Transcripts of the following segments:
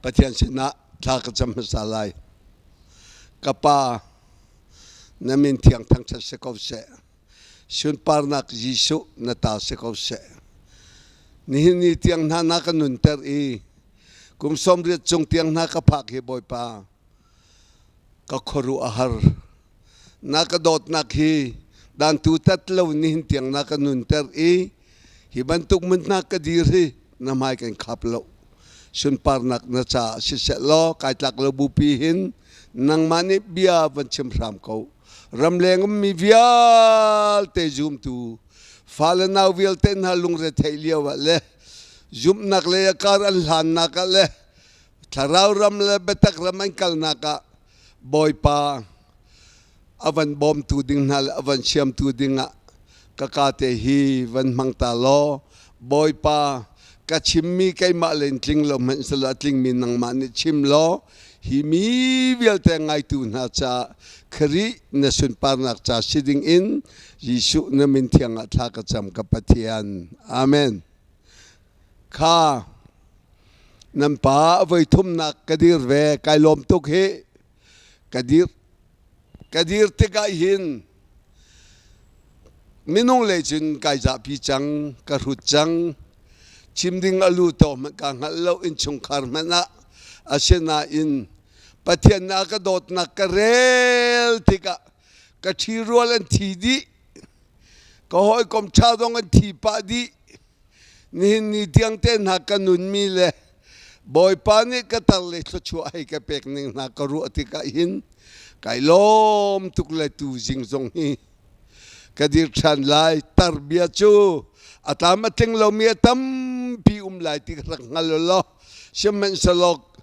Pathian sinah thla ka cam hmasa lai. Ka Pa, na min thiang thangṭhat si ko seh. Sunparnak Jesuh na ta si ko seh. Nihin ni tiang hna na ka nunter i kum 80 cung tiang hna ka phak hi Bawipa, ka khuaruah a har. Na ka dawtnak hi dan tu tat lo nihin tiang na ka nunter i hi bantuk munnak ka dir hi na hmai kan khap lo. Sunparnak na caah siseh law kai tlak lo bupi hin nangmah nih bia van chim hram ko. Ramleng ummi vialte zumtu fale nau vialte hna lungre theih lio ah le zumhnak lei a kar an hlannak ah le thlarau ram le biatak ram an kalnak ah Bawipa a van bawmtu ding hna le a van siamtu ding ah ka ka te hi van hmang ta law Bawipa ka chimmi keimah len tling lo hmanh selaw a tlingmi nangmah nih chim law hi mi vialte ngaitu hna caah Khrih na sunparnak ca si ding in Jesuh na min thiang ah thla ka cam ka Pathian. Amen. Kha nan pa a voi thumnak ka dir ve kai lawm tuk hi ka dir ka dir tikah hin minung lei cun kai zahpi cang ka hrut cang chim ding a lu to hmanh ka hngalh lo innchungkhar hmanh ah asinain Pathian nih a ka dawtnak ka rel tikah ka ṭhirual an thi dih ka hawikom ṭha zong an thi pah dih Nihin ni tiang te hna ka nunmi le Bawipa nih ka tar le thluachuah hei ka pek ning hna ka ruah tikah hin kai lawm tuk le tu zing zong hi ka dir ṭhan lai. Tar bia cu a tlam a tling lomi a tampi um lai ti ka rak hngal law sihmanhsehlaw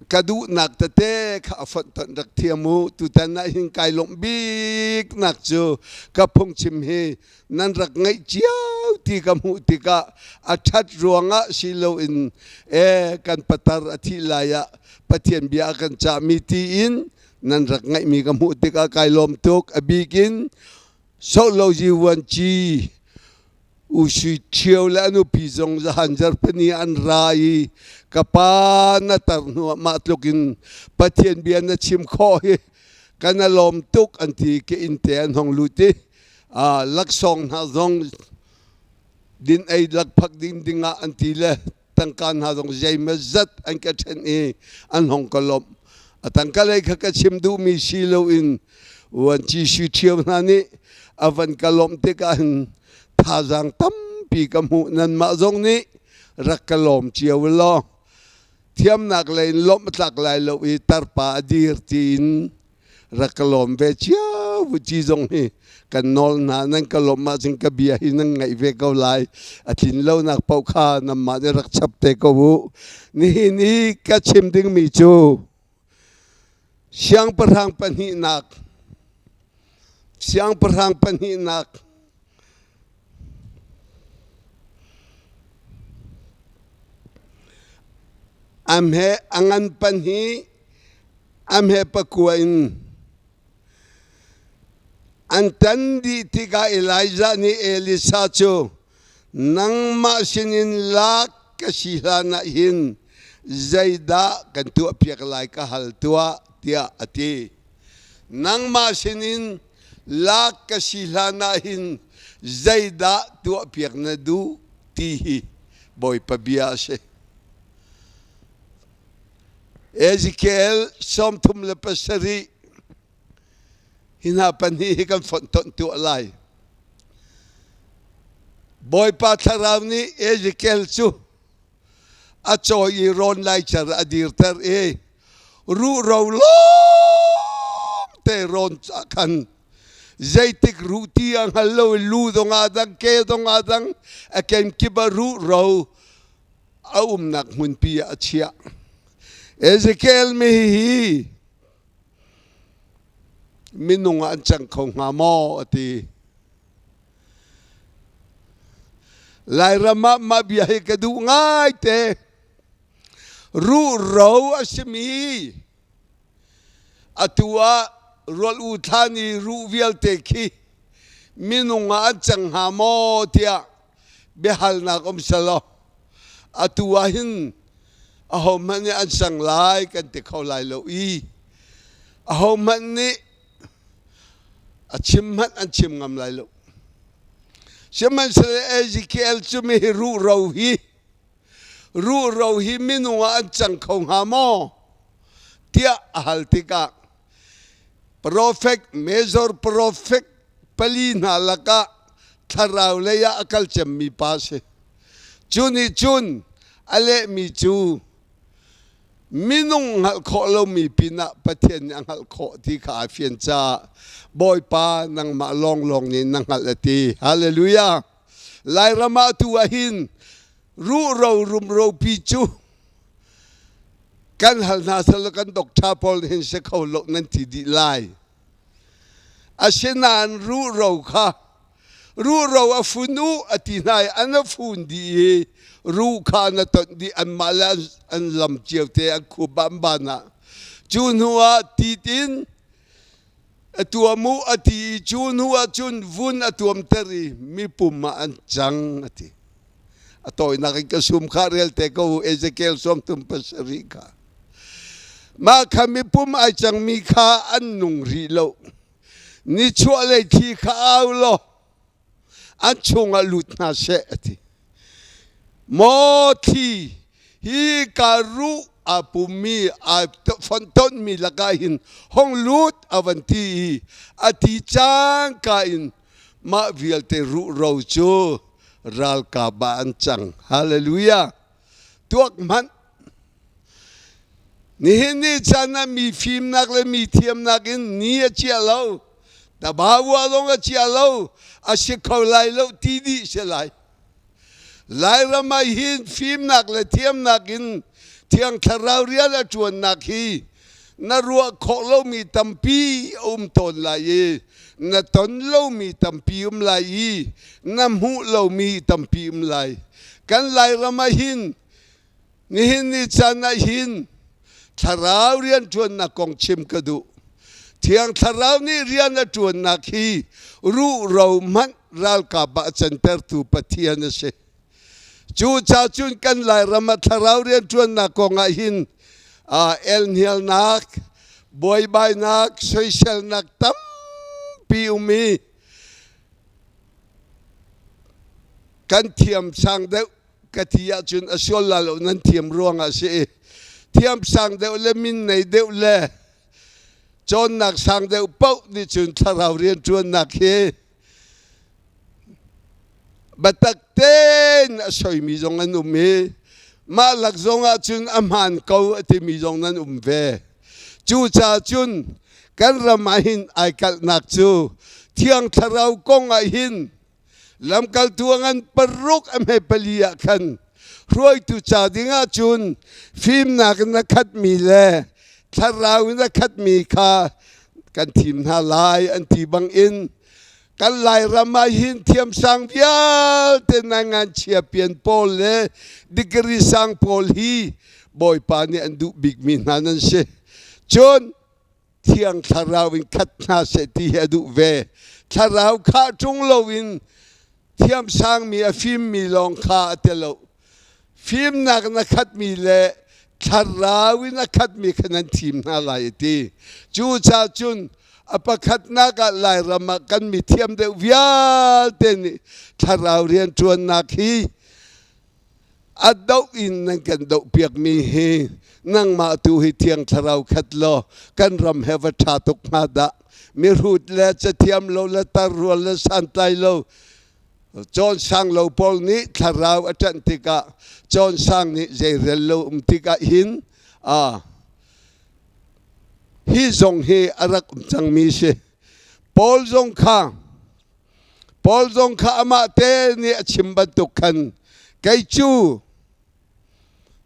ka duhnak tete kha a fonhtonh rak thiam u. Tutan ah hin kai lawmh biknak cu ka phungchim hi nan rak ngaih cio ti ka hmuh tikah a ṭhat ruangah si loin e kan patar a thih lai ah Pathian bia a kan cahmi tiin nan rak ngaihmi ka hmuh tikah kai lawm tuk. A bik in Solozi Vuanci U Sui Ṭhio le a nupi zong zahan zarhpini an ra i ka pa na tar hnuah mah tluk in Pathian bia na chim khawh hi kan a lawm tuk an ti ka inn te an hong lut i laksawng hna zong din ei lakphak ding dingah an ti le tangka hna zong zeimaw zat an ka ṭhen i an hong ka lawmh. A tangka lei kha ka chim duhmi si loin vuanci Sui Ṭhio hna nih a van ka lawmh tikah hin thazaang tampi ka hmuh. Nanmah zong nih rak ka lawm cio law thiamnak lei in lawmh a tlak lai lo i tarpa a dir tiin rak ka lawm ve cio vuci zong hi kan nawl hna nan ka lawmh ahcun ka bia hi nan ngaih ve ko lai a tlin lonak paoh kha nanmah nih rak chap te ko u nihin i ka chim dingmi cu siangpahrang pahnihnak siangpahrang pahnihnak a hme a ngan pahnih a hme pakua in an tan dih tikah Elijah nih Elisha cu nangmah sinin lak ka si hlanah hin zeidah kan tuahpiak lai ka hal tuah tiah a ti. Nangmah sinin lak ka si hlanah hin zeidah tuahpiak na duh ti hi Bawipa bia a si. Ezekiel 37 hi hna pahnih hi kan fonhtonh tuah lai. Bawipa thlarau nih Ezekiel cu a cawi i rawn laicer a dirter i ruhro lawng te rawn ah khan zeitik ruh ti a hngal lo i lu zong aa dang ke zong aa dang a kenkip ah ruhro a umnak hmunpi ah a chiah. Ezekiel mi hi minung ah an cang kho hnga maw a ti. Lairam ah mah bia hi ka duh ngaite. Ruhro a simi atu ah rual u thlan i ruh vialte khi minung ah an cang hnga maw tiah biahalnak um selaw atu ah hin Ahohmanh nih an sang lai kan ti kho lai lo i ahohmanh nih a chim hmanh an chim ngam lai lo. Sihmanhsehlaw Ezekiel cu mi hi ruhro hi ruhro hi minung ah an cang kho hnga maw tiah a hal tikah profet major profet pali hna lakah thlarau lei ah a kal cemmi pa a si. Cu nih cun a lehmi cu minung hngalh khawh lomi pinah Pathian nih a hngalh khawh ti kha aa fian caah Bawipa nangmah lawnglawng nih na hngalh a ti. Hallelujah! Lairam ah tu ah hin ruhro rumropi cu kan hal hna sal kan doctor pawl hin si kho lo nan ti dih lai. Asinain ruhro kha ruhro a fun u a ti hna i an a fun dih i ruh kha an a tonh dih anmah le an lam cio te an khup ah an ban ah cu hnu ah tit in a tuam u a ti i cu hnu ah cun vun a tuamter i mipum ah an cang a ti. A tawinak in ka sum kha rel te ko u Ezekiel 37 kha. Mah kha mipum ai cangmi kha an nung rih lo. Nichuahlei thli kha au law an chungah lut hna seh a ti. Maw thli hi ka ruh aa pummi aa fonhtonhmi lakah hin hong lut a van ti i a ti cangka in mah vialte ruhro cu ralkap ah an cang. Hallelujah! Tuak hmanh. Nihin ni chan ah mi fimnak le mi thiamnak in ni a chia lo. Tabawa zong a chia lo. A si kho lai lo ti dih si lai. Lairam ah hin fimnak le thiamnak in Thiang Thlarau rian a ṭuannak hi na ruah khawh lomi tampi a um tawn lai i na ton lomi tampi um lai i na hmuh lomi tampi um lai. Kan Lairam ah hin nihin ni caan ah hin thlarau rianṭuannak kong chim ka duh. Thiang Thlarau nih rian a ṭuannak hi ruhro hmanh ralkap ah a cantertu Pathian a si. Cucaah cun kan Lairam ah thlarau rianṭuannak kong ah hin elhnialnak, buaibainak, soiselnak tampi um i kan thiam sang deuh ka ti ahcun a sual la lo nan thiam ruangah a si i thiam sang deuh le min nei deuh le cawnnak sang deuh paoh nih cun thlarau rianṭuannak hi Biatak tein a soimi zong an um i mah lak zong ah cun a hmaan ko a timi zong nan um ve. Cucaah cun kan ram ah hin ai kalhnak cu Thiang Thlarau kong ah hin lamkaltu a ngan paruk a hme pali ah khan hruaitu ca ding ah cun fimnak in a khatmi le thlarau in a khatmi kha kan thim hna lai an ti bangin Kan Lairam ah hin thiamsang vialte nangan chia pian pawl le degree sang pawl hi Bawipa nih an duh bikmi hna nan si. Cun Thiang Thlarau in khat hna seh ti hi a duh ve. Thlarau khah ṭung loin thiamsangmi a fimmi lawng kha a ti lo. Fimnak na khatmi le thlarau in a khatmi kha nan thim hna lai a ti. Cucaah cun a pakhatnak ah Lairam ah kan mithiam deuh vialte nih thlarau rianṭuannak hi a doh in nan kan dohpiakmi hi nangmah tu hi thiang thlarau khat law kan ram he va ṭha tuk hnga dah mihrut le cathiam lo le tar rual le santlai lo Cawnsang lo pawl nih thlarau a ṭanh tikah cawnsang nih zeirel lo um tikah hin hi zong hi a rak um cangmi si. Paul zong kha Paul zong kha amah te nih a chim bantuk khan kei cu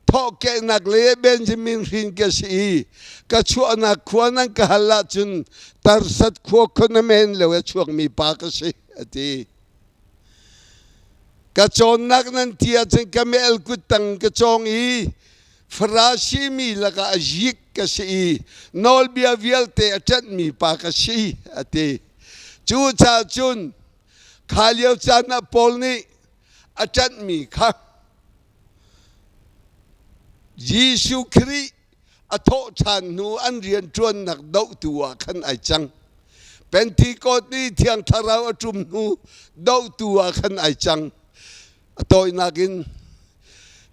thawhkehnak le Benjamin hrin ka si i ka chuahnak khua nan ka hal ahcun Tarsat khua khuanamen lo a chuakmi pa ka si a ti. Ka cawnnak nan ti ahcun ka mel kut tang ka cawng i Farasi mi lakah a zik ka si i nawlbia vialte a ṭanhmi pa ka si a ti. Cucaah cun kha lio caan ah Paul nih a ṭanhmi kha. Jesuh Khrih a thawh ṭhan hnu an rianṭuannak dohtu ah khan ai cang. Pentecost ni Thiang Thlarau a ṭum hnu dohtu ah khan ai cang. A tawinak in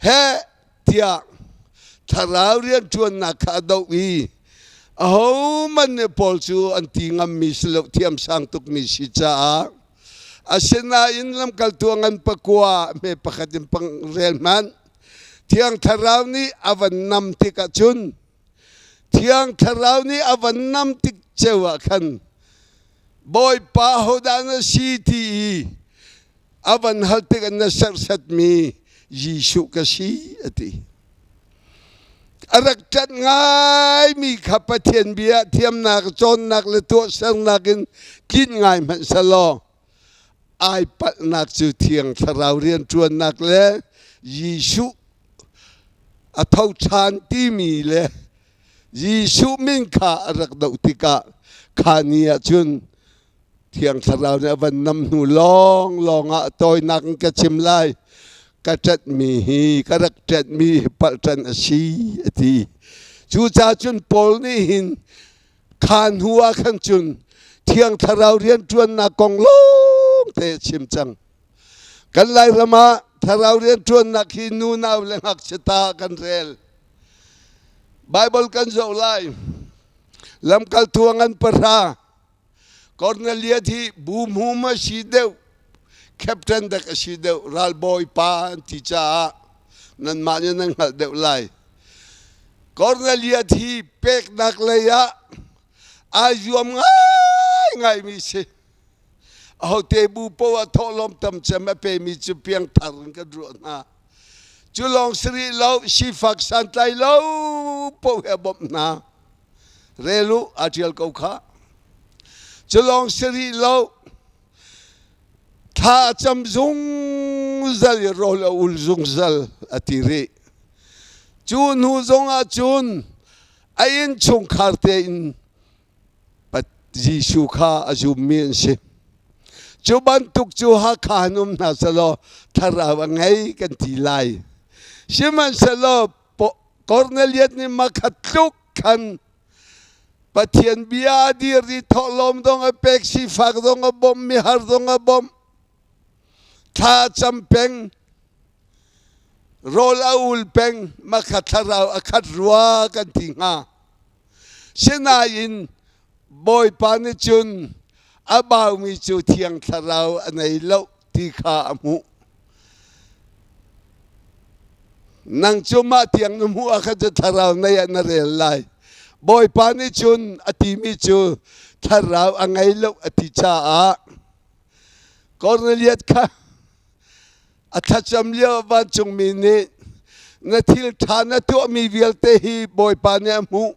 heh tiah thlarau rianṭuannak kha a doh i ahohmanh nih Paul cu an ti ngammi si lo thiamsang tukmi si caah asinain lamkaltu a ngan pakua hme pakhat in pang rel hmanh Thiang Thlarau nih a van nam tikah cun Thiang Thlarau nih a van nam tik ceu ah khan Bawipa hodah na si ti i a van hal tikah na serhsatmi Jesuh ka si a ti. A rak ṭanh ngaimi kha Pathian bia thiamnak, cawnnak le tuahsernak in tlinh ngai hmanh selaw ai palhnak cu Thiang Thlarau rianṭuannak le Jesuh a tho ṭhan timi le Jesuh min kha a rak doh tikah kha ni ah cun Thiang Thlarau nih a van nam hnu lawnglawng ah tawinak in ka chim lai. Ka ṭanhmi hi ka rak ṭanhmi hi palh ṭanh a si a ti. Cucaah cun Paul nih hin kha hnu ah khan cun Thiang Thlarau rianṭuannak kong lawng te a chim cang. Kan Lairam ah Thlarau rianṭuannak hi nunau le ngakchia ta kan rel. Baibal kan zoh lai. Lamkaltu a ngan pahra. Cornelius hi buhmum a si deuh, captain dek a si deuh, ralbawi pa an ti caah nanmah nih nan hngalh deuh lai. Cornelius hi peknak lei ah ai zuam ngaingaimi si. Ahote bu poah thawhlawm tam cem a pemi cu piangthar in kan ruah hna. Cu lawng si rih lo, sifak santlai lo paoh he a bawmh hna. Rel u, aa ṭial ko khah. Cu lawng si rih lo, thla a cam zungzal i rawl a ul zungzal a ti rih. Cu hnu zongah cun a innchungkhar tein Jesuh kha a zummi an si. Cu bantuk cu Hakha han um hna selaw thlarau a ngei kan ti lai. Sihmanhsehlaw Kornelias nih makhat tluk khan Pathian bia a dir i thawhlawm zong a pek, sifak zong a bawmh, mihar zong a bawmh, thla a cam peng, rawl a ul peng, makhat thlarau a khat rua kan ti hnga. Sinain Bawipa nih cun a baumi cu Thiang Thlarau a nei lo ti kha a hmuh. Nang cu mah tiang na hmuh ah khan cu thlarau nei ah na rel lai. Bawipa nih cun a timi cu thlarau a ngei lo a ti caah Kornelias kha a thlacam lio vancungmi nih na thil ṭha na tuahmi vialte hi Bawipa nih a hmuh.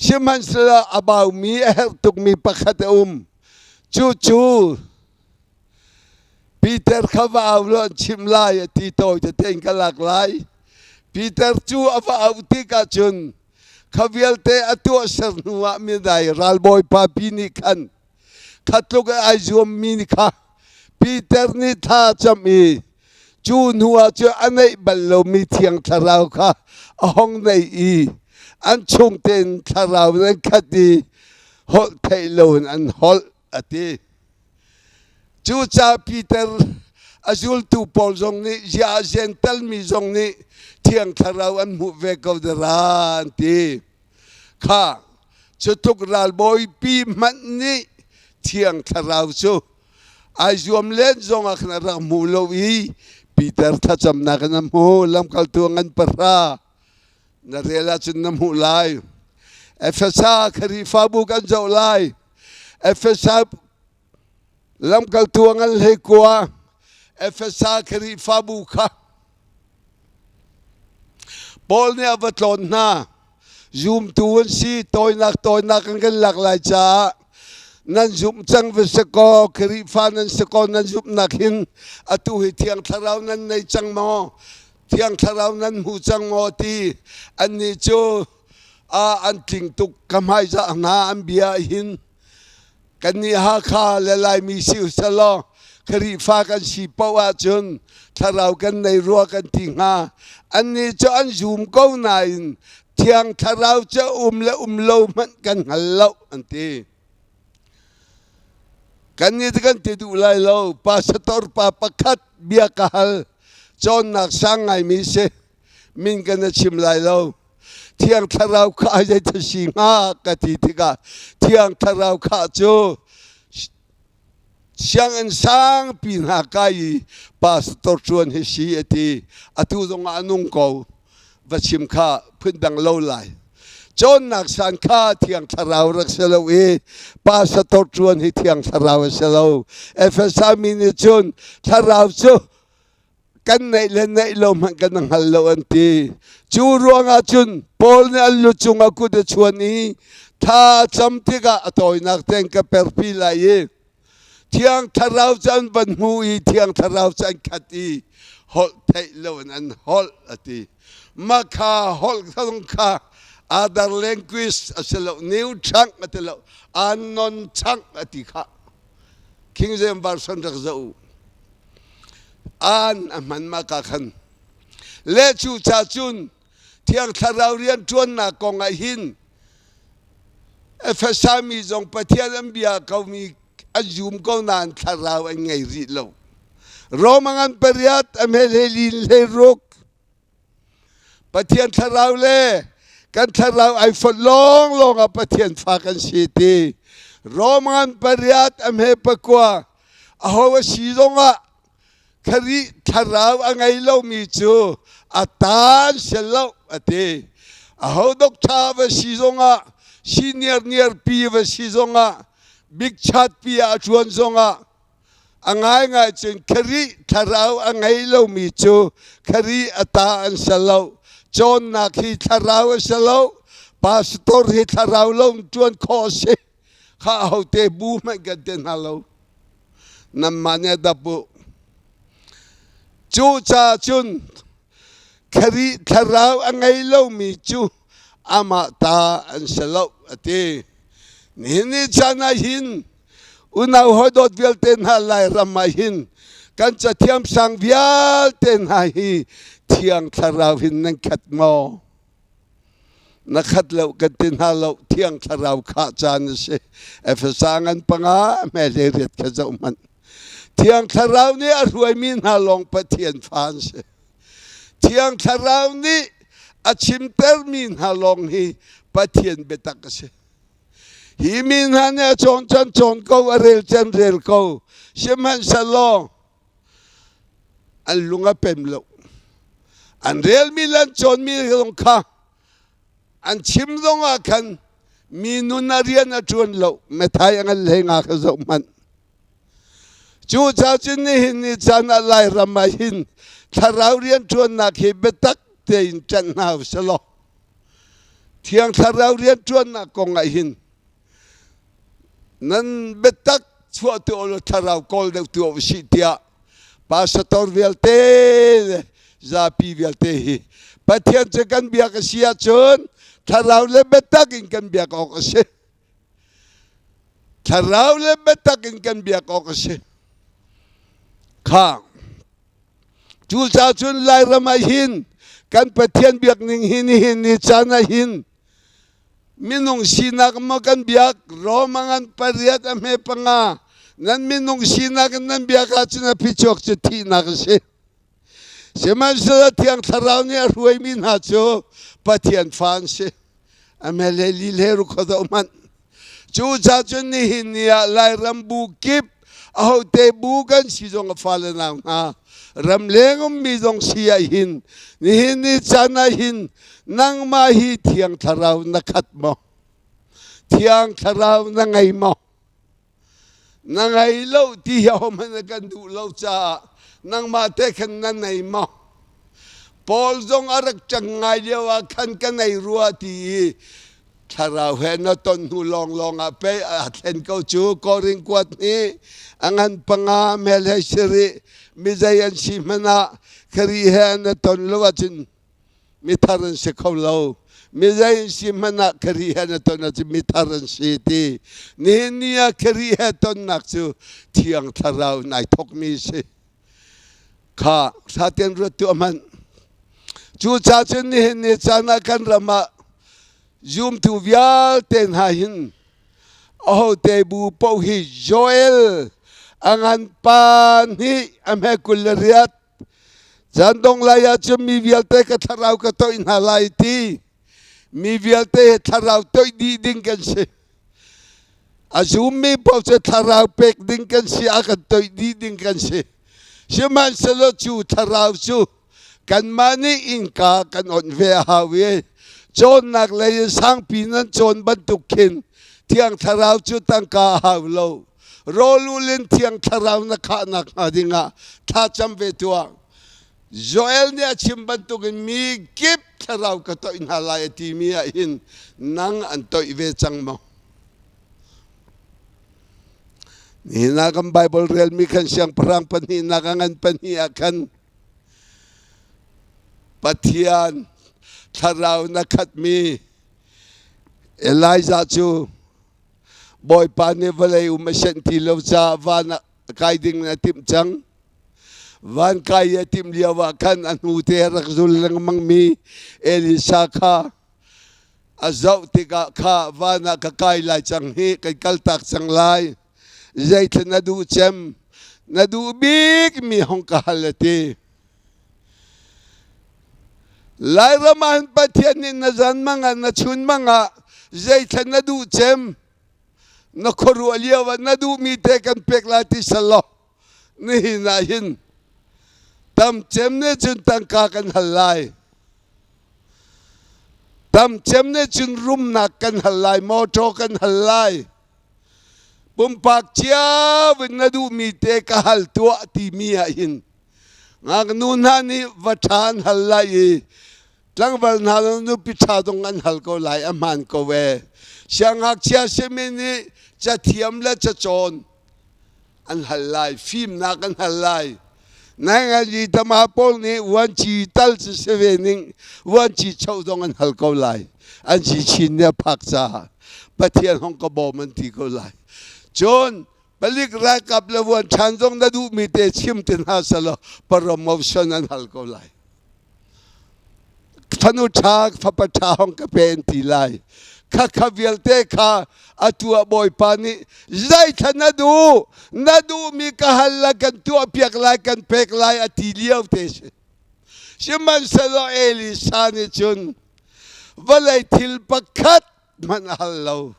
Sihmanhsehlaw a baumi a herh tukmi pakhat a um. Cucu Peter kha va au law an chimh lai a ti tawi tete in ka lak lai. Peter cu a va auh tikah cun kha vialte a tuahser hnuah midai ralbawipa pi nih khan kha tluk ai zuammi nih kha Peter nih thla a cam i cu hnu ah cun a neih bal lomi Thiang Thlarau kha a hong nei i an chung tein thlarau in an khat i holh theih loin an holh a ti. Cucaah Peter a zultu pawl zong nih ziah Gentel mi zong nih Thiang Thlarau an hmuh ve ko dara an ti. Kha cutluk ralbawipi hmanh nih Thiang Thlarau cu ai zuam len zong ah khan a rak hmu lo i Peter thlacamnak in a hmu lamkaltu ngan pahra na rel ahcun na hmuh lai. Efesa Khrihfabu kan zoh lai. Efesa lamkaltu a ngan hlei kua Efesa Khrihfabu kha Paul nih a va tlawn hna. Zumtu an si, tawinak tawinak an kan lak lai caah nan zumh cang va si kaw, Khrihfa nan si kaw nan zumhnak hin atu hi Thiang Thlarau nan nei cang maw? Thiang Thlarau nan hmu cang maw ti annih cu an tling tuk ka hmaizah hna an bia hin kannih Hakha le Laimi si usalaw. Khrihfa kan si paoh ahcun thlarau kan nei rua kan ti hnga. Annih cu an zum ko nain Thiang Thlarau cu um le um lo hmanh kan hngal lo an ti. Kan nih kan ti duh lai lo. Pastor pa pakhat bia ka hal. Cawnnak sang ngaimi si. Min kan na chim lai lo. Thiang Thlarau kha zei si hnga ka ti tikah Thiang Thlarau kha cu sianginn sangpi hna kai i pastor ṭuan hi si a ti. Atu zongah a nung ko. Va chim kha phundang lo lai. Cawnnak san kha Thiang Thlarau rak si lo i pastor ṭuan hi Thiang Thlarau a si lo. Efesa mi nih cun Thlarau cu kan neih le neih lo hmanh kan hngal lo an ti. Cu ruangah cun Paul nih an lu cungah kut a chuan i tha a cam tikah a tawinak tein ka perpi lai i Thiang Thlarau cu an van hmu i Thiang Thlarau cu an khat i holh theih lo in an holh a ti. Mah kha holh zong kha other language a si lo, new tongue a ti lo, unknown tongue a ti kha. King James Version rak zoh u. An a hman mah ka khan. Le cu ca cun Thiang Thlarau rian ṭuannak kong ah hin Efesa mi zong Pathian an bia komi an zum ko nain thlarau an ngei rih lo. Rome ngan pariat a hmel he lin hlei ruk. Pathian thlarau le kan thlarau ai fonh lawnglawng ah Pathian fa kan si ti. Rome ngan pariat a hme pakua aho a si zongah Khrih thlarau a ngei lomi cu a taan sial lo a ti. Aho doctor va si zongah senior niar pi va si zongah big chat pi ah a ṭuan zongah a ngaingai cun Khrih thlarau a ngei lomi cu Khrih a ta an si lo. Cawnnak hi thlarau a si lo. Pastor hi thlarau lo in ṭuan khawh a si. Kha ahote bu hmanh kan ti hna lo. Nanmah nih a dap u. Cucaah cun Khrih thlarau a ngei lomi cu amah ta an si lo a ti. Nihin ni caan ah hin unau hawi vialte hna Lairam ah hin kan cathiam sang vialte hna hi Thiang Thlarau hin nan khat maw? Na khat lo kan ti hna lo Thiang Thlarau khah caan a si. Efesa ngan panga hmehle riat kha zoh hmanh. Thiang Thlarau nih a hruaimi hna lawng Pathian fa an si. Thiang Thlarau nih a chimtermi hna lawng hi Pathian biatak a si. Hi mi hna nih a cawn can cawn ko, a rel can rel ko. Sihmanhsehlaw an lung a pem lo. An relmi le an cawnmi zong kha an chim zong ah khan mi nun a rian a ṭuan lo. Methai a ngan hlei nga kha zoh hmanh. Cucaah cun nihin ni caan ah Lairam ah hin thlarau rianṭuannak hi biatak tein ṭanh hna u sih law Thiang Thlarau rianṭuannak kong ah hin nan biatak chuah tu law thlarau kawl deuh tu u sih tiah pastor vialte le zapi vialte hi Pathian cu kan biak a si ahcun thlarau le biatak in kan biak awk a si. Thlarau le biatak in kan biak awk a si. Kha cucaah cun Lairam ah hin kan Pathian biak ning hi nihin ni caan ah hin minung sinak maw kan biak Rome ngan pariat a hme panga nan minung sinak in nan biak ahcun a phichuak cu thihnak a si. Sihmanhsehlaw Thiang Thlarau nih a hruaimi hna cu Pathian fa an si. Amele li le ru kho zoh hmanh. Cucaah cun nihin ni ah Lairam bu kip ahote bu kan si zong a fale nau hna ramleng ummi zong si ah hin nihin ni caan ah hin nangmah hi Thiang Thlarau na khat maw? Thiang Thlarau na ngei maw? Na ngei lo ti hi ahohmanh nih kan duh lo caah nangmah te khan na nei maw? Paul zong a rak ṭang ngai lio ah khan ka nei rua ti i thlarau he na ton hnu lawnglawng ah pei a thlen ko cu Korin kuat nih a ngan panga mel he siri mizei an si hmanh ah Khrih he an ton lo ahcun mithar an si kho lo. Mizei si hmanh ah Khrih he na ton ahcun mithar an si ti. Nihin ni ah Khrih he tonnak cu Thiang Thlarau in ai thawkmi si. Kha hraten ruat tuah hmanh. Cucaah cun nihin ni caan ah kan ram ah zumtu vialte hna hin ahote bu paoh hi Joel a ngan pa nih a hme 28 Caan dong lai ahcun mi vialte ka thlarau ka toih hna lai ti mi vialte he thlarau toih dih ding kan si. A zummi paoh cu thlarau pek ding kan si, a kan toih dih ding kan si. Sihmanhsehlaw cu thlarau cu kanmah nih innka kan onh ve a hau i cawnnak lei in sangpi nan cawn bantuk khin Thiang Thlarau cu tangka a hau lo. Rawlul in Thiang Thlarau na khahnak hnga dingah thlacam ve tuah. Joel nih a chim bantukin mi kip thlarau ka toih hna lai a timi ah hin nang an toih ve cang maw? Nihin ah kan Bible relmi khan siangpahrang pahnihnak a ngan pahnih ah khan Pathian thlarau na khatmi Elijah cu Bawipa nih vawlei um a senh ti lo caah van ah kai ding a timh cang. Van kai a timh lio ah khan a hnu te a rak zul lengmangmi Elisa kha a zoh tikah kha van ah ka kai lai cang hi kan kaltak cang lai. Zeithil na duh cem na duh bikmi hong ka hal a ti. Lairam ah hin Pathian nih na zan mang ah na chun mang ah zeithla na duh cem na khuaruah lio ah na duhmi te kan pek lai ti selaw nihin ah hin tam cem nih cun tangka kan hal lai tam cem nih cun rumnak kan hal lai motor kan hal lai pumpak cio in na duhmi te ka hal tuah timi ah hin Ngaknu hna nih va ṭha an hal lai i tlangval hna le nupi ṭha zong an hal ko lai a hmaan ko ee. Siangngakchia simi nih cathiam le cacawn an hal lai, fimnak an hal lai. Nainganzi tama pawl nih vuanci tal cu si ve ning vuanci cho zong an hal ko lai. An si chin nih a phak caah Pathian hong ka bawm an ti ko lai. Cun Palik ralkap le vuan ṭhan zong na duhmi te chim ti hna selaw promotion an hal ko lai. Fanu ṭha, fapa ṭha hong ka pe an ti lai. Khakha vialte kha atu ah Bawipa nih zeithla na duh, na duhmi ka hal la kan tuahpiak lai, kan pek lai a ti lio te si. Sihmanhsehlaw Elisa nih cun vawlei thil pakhat hmanh a hal lo.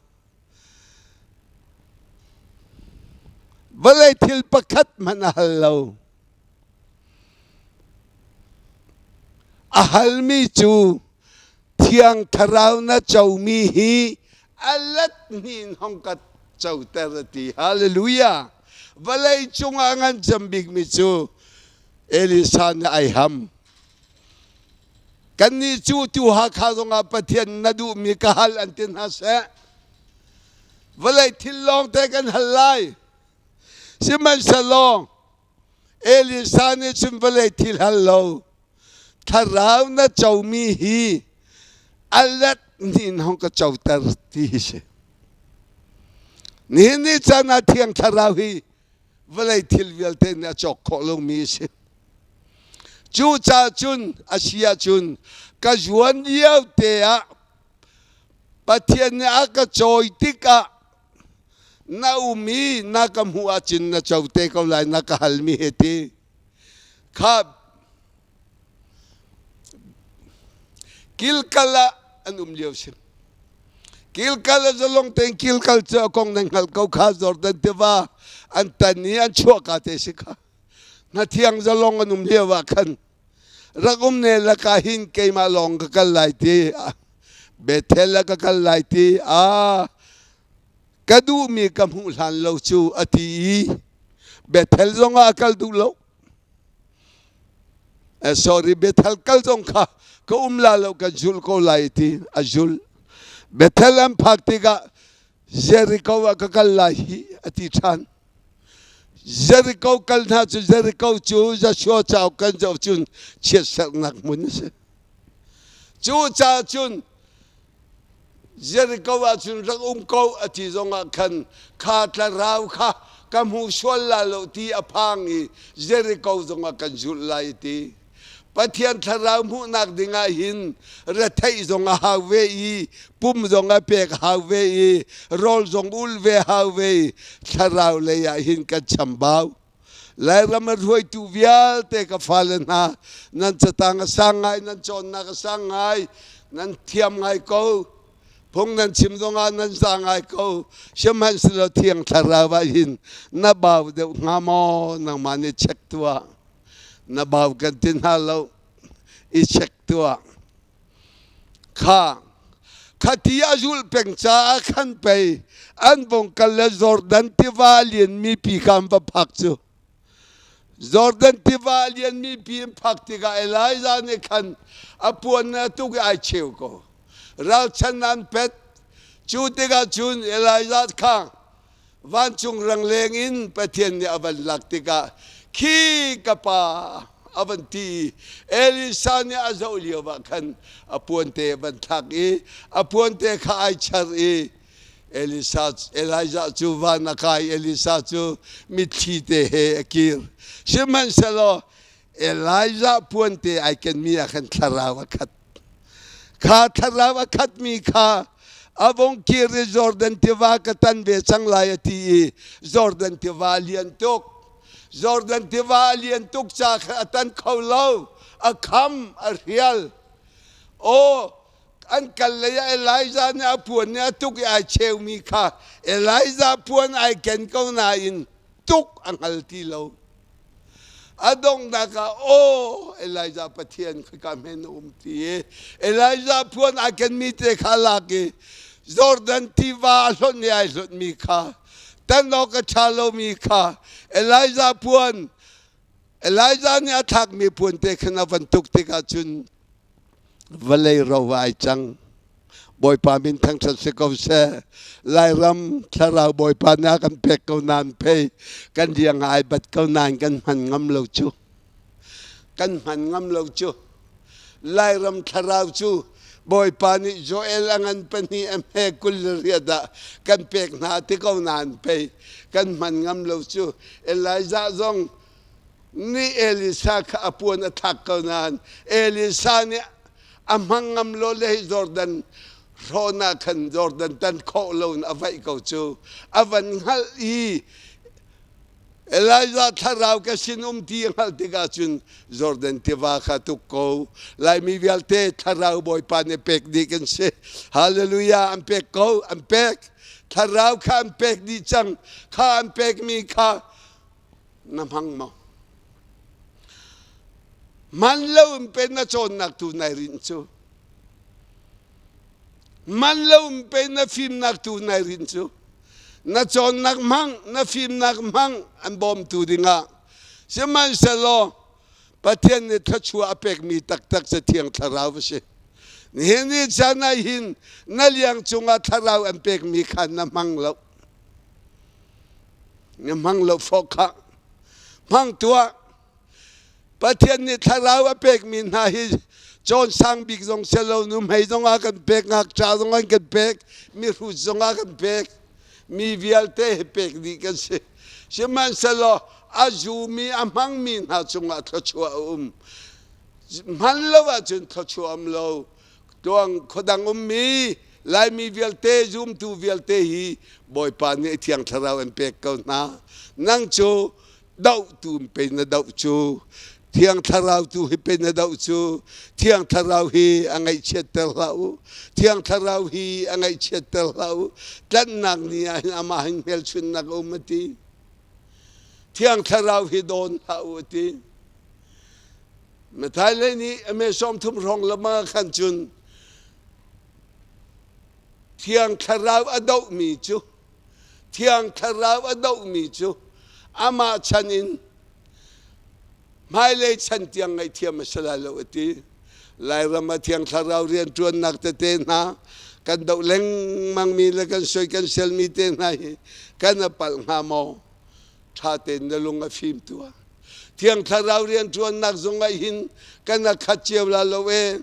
Vawlei thil pakhat hmanh a hal lo. A halmi cu Thiang Thlarau na comi hi a let hnih in hong ka coter a ti. Hallelujah! Vawlei cungah ngan cem bikmi cu Elisa nih ai ham. Kannih cu tu Hakha zongah Pathian na duhmi ka hal an ti hna seh. Vawlei thil lawng te kan hal lai. Sihmanhsehlaw Elisa nih cun vawlei thil hal lo. Thlarau na comi hi a let hnih in hong ka coter ti hi si. Nihin ni caan ah Thiang Thlarau hi vawlei thil vialte nih a cawk khawh lomi a si. Cucaah cun a si ahcun ka zuan lio te ah Pathian nih a ka cawi tikah na um i na ka hmuh ahcun na co te ko lai na ka halmi he ti kha Kilkal ah an um lio si. Kilkal ah zalong tein kilkal cu a kong nan hngalh ko kha Jordan tiva an tan i an chuahka te si kha. Hnathiang zalong an um lio ah khan rak um ne lakah hin keimah lawng ka kal lai ti Bethel ah ka kal lai ti a ka duhmi ka hmuh hlan lo cu a ti i Bethel zongah a kal duh lo. Sorry Bethel kal zong kha ka um la lo kan zul ko lai ti a zul. Bethel an phak tikah Jericho ah ka kal lai hi a ti ṭhan. Jericho kal hna cu Jericho cu Joshua cauk kan zoh cun chiatserhnak hmun a si. Cucaah cun. Jericho ah cun rak um ko a ti zongah khan kha thlarau kha ka hmu sual la lo ti a phang i Jericho zongah kan zulh lai ti. Pathian thlarau hmuhnak dingah hin retheih zong a hau ve i pum zong a pek hau ve i rawl zong ul ve hau ve i thlarau lei ah hin kan chambau. Lairam a hruaitu vialte ka fale hna nan catang a sang ngai nan cawnnak a sang ngai nan thiam ngai ko phung nan chim zongah nan za ngai ko sihmanhsehlaw thiang thlarau ah hin na bau deuh hnga maw nangmah nih check tuah na bau kan ti hna lo i check tuah Kha khati a zulh peng caah khan pei an vung kal le Jordan tiva a lianmi pi kha an va phak cu. Jordan tiva a lianmi pi an phak tikah Elijah nih khan a puan a tuk i ai cheu ko. Ralchan an pet. Cu tikah cun Elijah kha vancung rangleng in Pathian nih a van lak tikah khi ka pa a van ti i Elisa nih a zoh lio ah khan a puante a van thlak i a puante kha ai char i Elisa Elijah cu van a kai Elisa cu mitthli te he a kir sihmanhsehlaw Elijah puante ai kenmi ah khan thlarau a khat Kha thlarau a khatmi kha a vung kir i Jordan tiva ka tan ve cang lai a ti i Jordan tiva a lian tuk. Jordan tiva a lian tuk ca kha a tan kho lo. A kham, a hrial. Aw, an kal lei ah Elijah nih a puan nih a tuk i ai cheumi kha Elijah puan ai ken ko nain tuk a hngal ti lo. A donghnak ah aw Elijah Pathian khika hme na um ti i Elijah phuan aa kenmi te kha lak i Jordan tiva a hlonh i ai hlonhmi kha tan awk a ṭha lomi kha Elijah puan Elijah nih a thlakmi puan te khan a van tuk tikah cun vawlei ro ai cang. Bawipa min thangṭhat si ko seh. Lairam thlarau Bawipa nih a kan pek ko nain pei kan riang ai bat ko nain kan hman ngam lo cu. Kan hman ngam lo cu. Lairam thlarau cu Bawipa nih Joel a ngan pahnih a hme 28 ah kan pek hna ti ko nain pei kan hman ngam lo cu. Elijah zong nih Elisa kha a puan a thlak ko nain Elisa nih a hmang ngam lo le hi Jordan hrawn ah khan Jordan tan khawh lo in a vaih ko cu a van hngalh i Elijah thlarau ka sin um ti a hngalh tikah cun Jordan tiva kha tuk ko Laimi vialte thlarau Bawipa nih pek dih kan si Hallelujah an pek ko an pek thlarau kha an pek dih cang kha an pekmi kha na hmang maw? Man lo in pe na cawnnak tu nai rinh cu. Man lo in pe na fimnak tu nai rinh cu. Na cawnnak hmang, na fimnak hmang an bawmtu dingah. Sihmanhsehlaw Pathian nih thluachuah a pekmi taktak cu Thiang Thlarau a si. Nihin ni caan ah hin na liang cungah thlarau an pekmi kha na hmang lo. Na hmang lo fawh kha. Hmang tuah. Pathian nih thlarau a pekmi hna hi cawn sang bik zong si lo nuhmei zong a kan pek ngakṭah zong an kan pek mihrut zong a kan pek mi vialte hi pek dih kan si sihmanhsehlaw a zumi a hmangmi hna cungah thluachuah a um hman lo ahcun thluachuah um lo Tuang khuadang ummi Laimi vialte zumtu vialte hi Bawipa nih Thiang Thlarau an pek ko hna. Nang cu dohtu pe na doh cu Thiang Thlarau tu hi pe na doh cu Thiang Thlarau hi a ngaihchiatter hlah u. Thiang Thlarau hi a ngaihchiatter hlah u. Tlanhnak ni ah hin amah hin hmelchunhnak a um a ti. Thiang Thlarau hi dawn hlah u a ti. Matthai lei nih a me 30 hrawng lama khan cun Thiang Thlarau a dohmi cu Thiang Thlarau a dohmi cu amah chan in hmailei chan tiang ngaihthiam a si lai lo a ti. Lairam ah Thiang Thlarau rianṭuannak tete hna kan doh lengmangmi le kan soi kan selmi te hna hi kan a palh hnga maw? Ṭha tein na lung a fim tuah. Thiang Thlarau rianṭuannak zong ah hin kan a khat cio la lo e.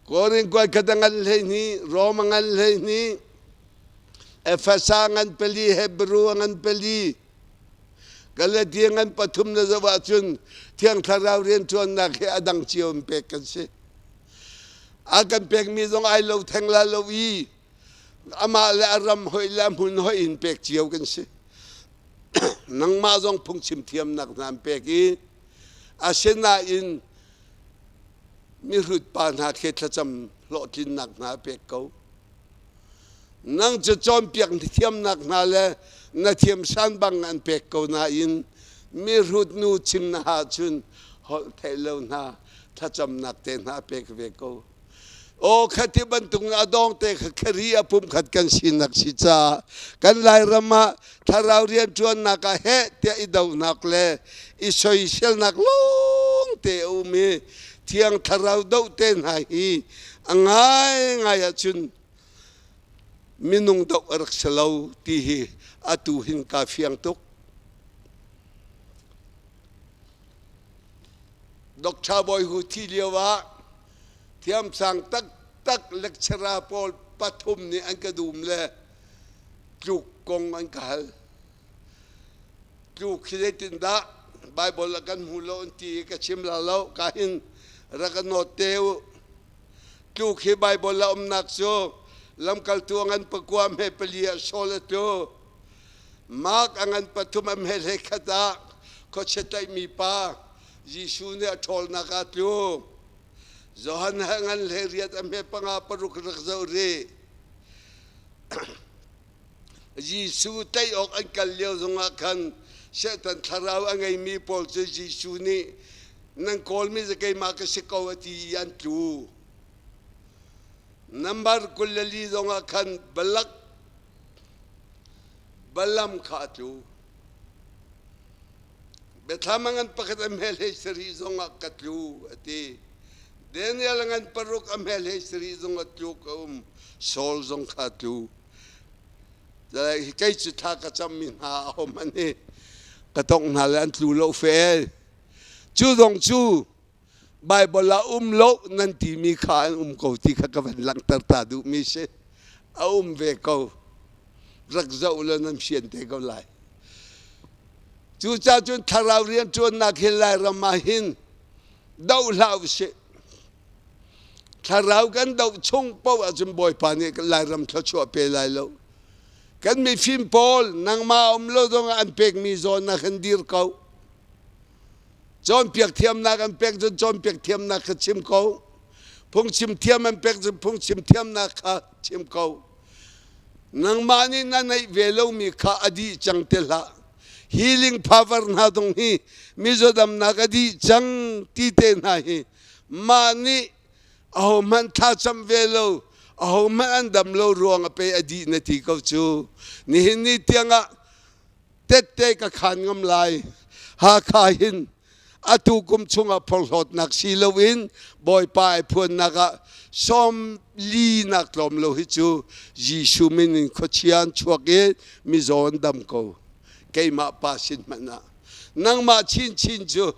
Korin kuai khat a ngan 12, Rom a ngan 12, Efesa ngan pali, Hebrew a ngan pali, Galatia ngan pathum na zoh ahcun Thiang Thlarau rianṭuannak hi a dang cio in pek kan si. A kan pekmi zong ai lo theng la lo i amah le a ram hoih le a hmun hoih in pek cio kan si. Nangmah zong phungchim thiamnak hna an pek i asinain mihrut pa hna khi thlacam hlawhtlinnak hna a pek ko. Nang cu cawnpiak thiamnak hna le na thiamsan bang an pek ko nain mihrut nu chim na ahcun holh theih lo hna thlacamnak te hna a pek ve ko. Aw khati bantuk a dawng te kha khari a pumkhat kan sinak si caah kan Lairam ah thlarau rianṭuannak ah heh tiah i dohnak le i soiselnak lawng te a um i thiang thlarau doh te hna hi a ngaingai ahcun minung doh a rak si lo ti hi atu hin kaa fiang tuk. Dr. Bawi Hu thi lio ah thiamsang taktak lecturer pawl pathum nih an ka dum le tluk kong an ka hal. Tluk hi zeitindah Bible ah kan hmu lo an ti i ka chim la lo ka hin rak ka nawt te u. Tluk hi Bible a umnak cu lamkaltu a ngan pakua hme pali ah Saul a tlu. Mark a ngan pathum a hme hlei khat ah khuachia tlaihmi pa Jesuh nih a ṭhawlnak ah tlu. Johan he ngan hlei riat a hme panga paruk rak zoh rih. Jesuh tlaih awk an kal lio zongah khan Satan thlarau a ngeimi pawl cu Jesuh nih nan kawlmi cu keimah ka si ko a ti i an tlu. Nambar 24 zongah khan Balak Balaam kha a tlu. Biathlam a ngan pakhat a hmel hlei sarih zongah ka tlu a ti. Daniel a ngan paruk a hmel hlei sarih zong a tluk a um. Saul zong kha a tlu. Kei cu thla ka cammi hna a hom hi ka tongh hna le an tlu lo fe. Cu zong cu Bible ah um lo nan timi kha an um ko ti kha ka van langhter ta duhmi si. A um ve ko. Rak zoh law nan fian te ko lai. Cucaah cun thlarau rianṭuannak hi Lairam ah hin doh hlah usih. Thlarau kan doh chung paoh ahcun Bawipa nih Lairam thluachuah pe lai lo. Kan mifim pawl nangmah um lo zongah an pekmi zawn ah khan dir ko. Cawnpiak thiamnak an pek cun cawnpiak thiamnak kha chim ko. Phungchim thiam an pek cun phungchim thiamnak kha chim ko. Nangmah nih na neih ve lomi kha a dih cang ti hlah. Healing power hna zong hi mizaw damnak a dih cang ti te hna hi mah nih ahohmanh thlacam ve lo ahohmanh an dam lo ruang a pe a dih na ti ko cu. Nihin ni tiangah tette ka khaan ngam lai. Hakha hin atu kum chungah phorhlawtnak si loin Bawipa ai phuannak ah 40 nak tlawm lo hi cu Jesuh min in khuachia an chuak i mizaw an dam ko. Keimah pa sin hmanh ah. Nangmah chinchin cu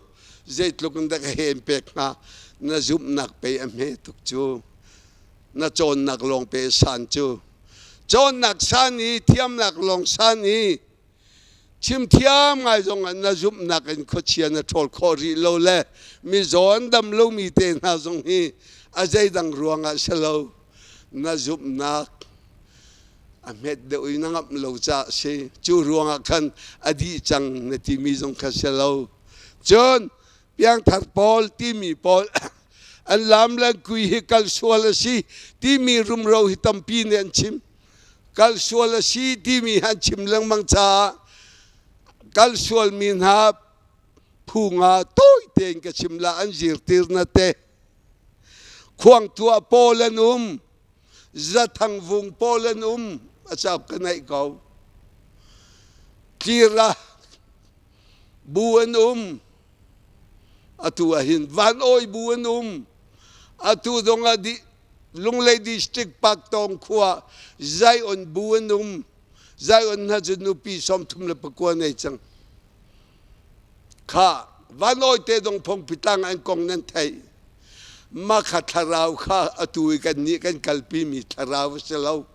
zeitluk in dah ka hen pek hnga na zumhnak pei a hme tuk cu. Na cawnnak lawng pe san cu. Cawnnak san i thiamnak lawng san i chimthiam ngai zong ah na zumhnak in khuachia na ṭhawl khawh rih lo le mizaw an dam lomi te hna zong hi a zeidang ruangah si lo na zumhnak a hmet deuh i na ngamh lo caah si cu ruangah khan a dih cang na timi zong kha si lo cun piangthar pawl timi pawl an lam le kui hi kal sual a si timi rumro hi tampi nih an chim kal sual a si timi an chim lengmang caah kal sualmi hna phu nga tawi tein ka chim la an zirtir na te khuang tuah pawl an um zathang vung pawl an um a cauk ka naih ko tlira bu an um atu ah hin van awi bu an um atu zong ah Lunglei District Paktawng khua Zion bu an um. Zion hna cu nupi 39 nei cang. Kha vanawi te dong phongpi tlang an kong nan theih. Mah kha thlarau kha atu i kannih kan kalpimi thlarau a si lo.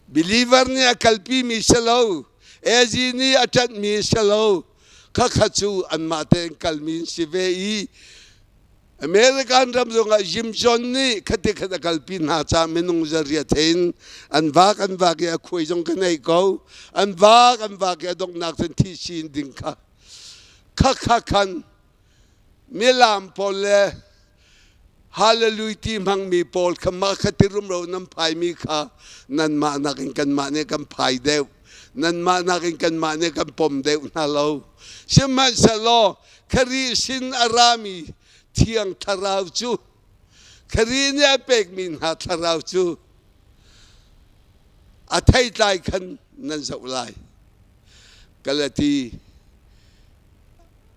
Believer nih a kalpimi si lo. AG nih a ṭanhmi si lo. Khakha cu anmah tein kalmi an si ve i American ram zongah Jim John nih khati khat a kalpi hna caah minung zariat hein an vak an vak i a khuai zong ka nei ko. An vak an vak i a donghnak cun thi sin ding kha khakha khan milam pawl le Hallelujah ti hmangmi pawl kha mah kha ti rumro nan phaimi kha nanmah nakin kanmah nih kan phai deuh. Nanmah nakin kanmah nih kan pom deuh hna lo. Sihmanhsehlaw Khrih sin a rami Thiang Thlarau cu Khrih nih a pekmi hna thlarau cu a theitlai khan nan zoh lai. Galati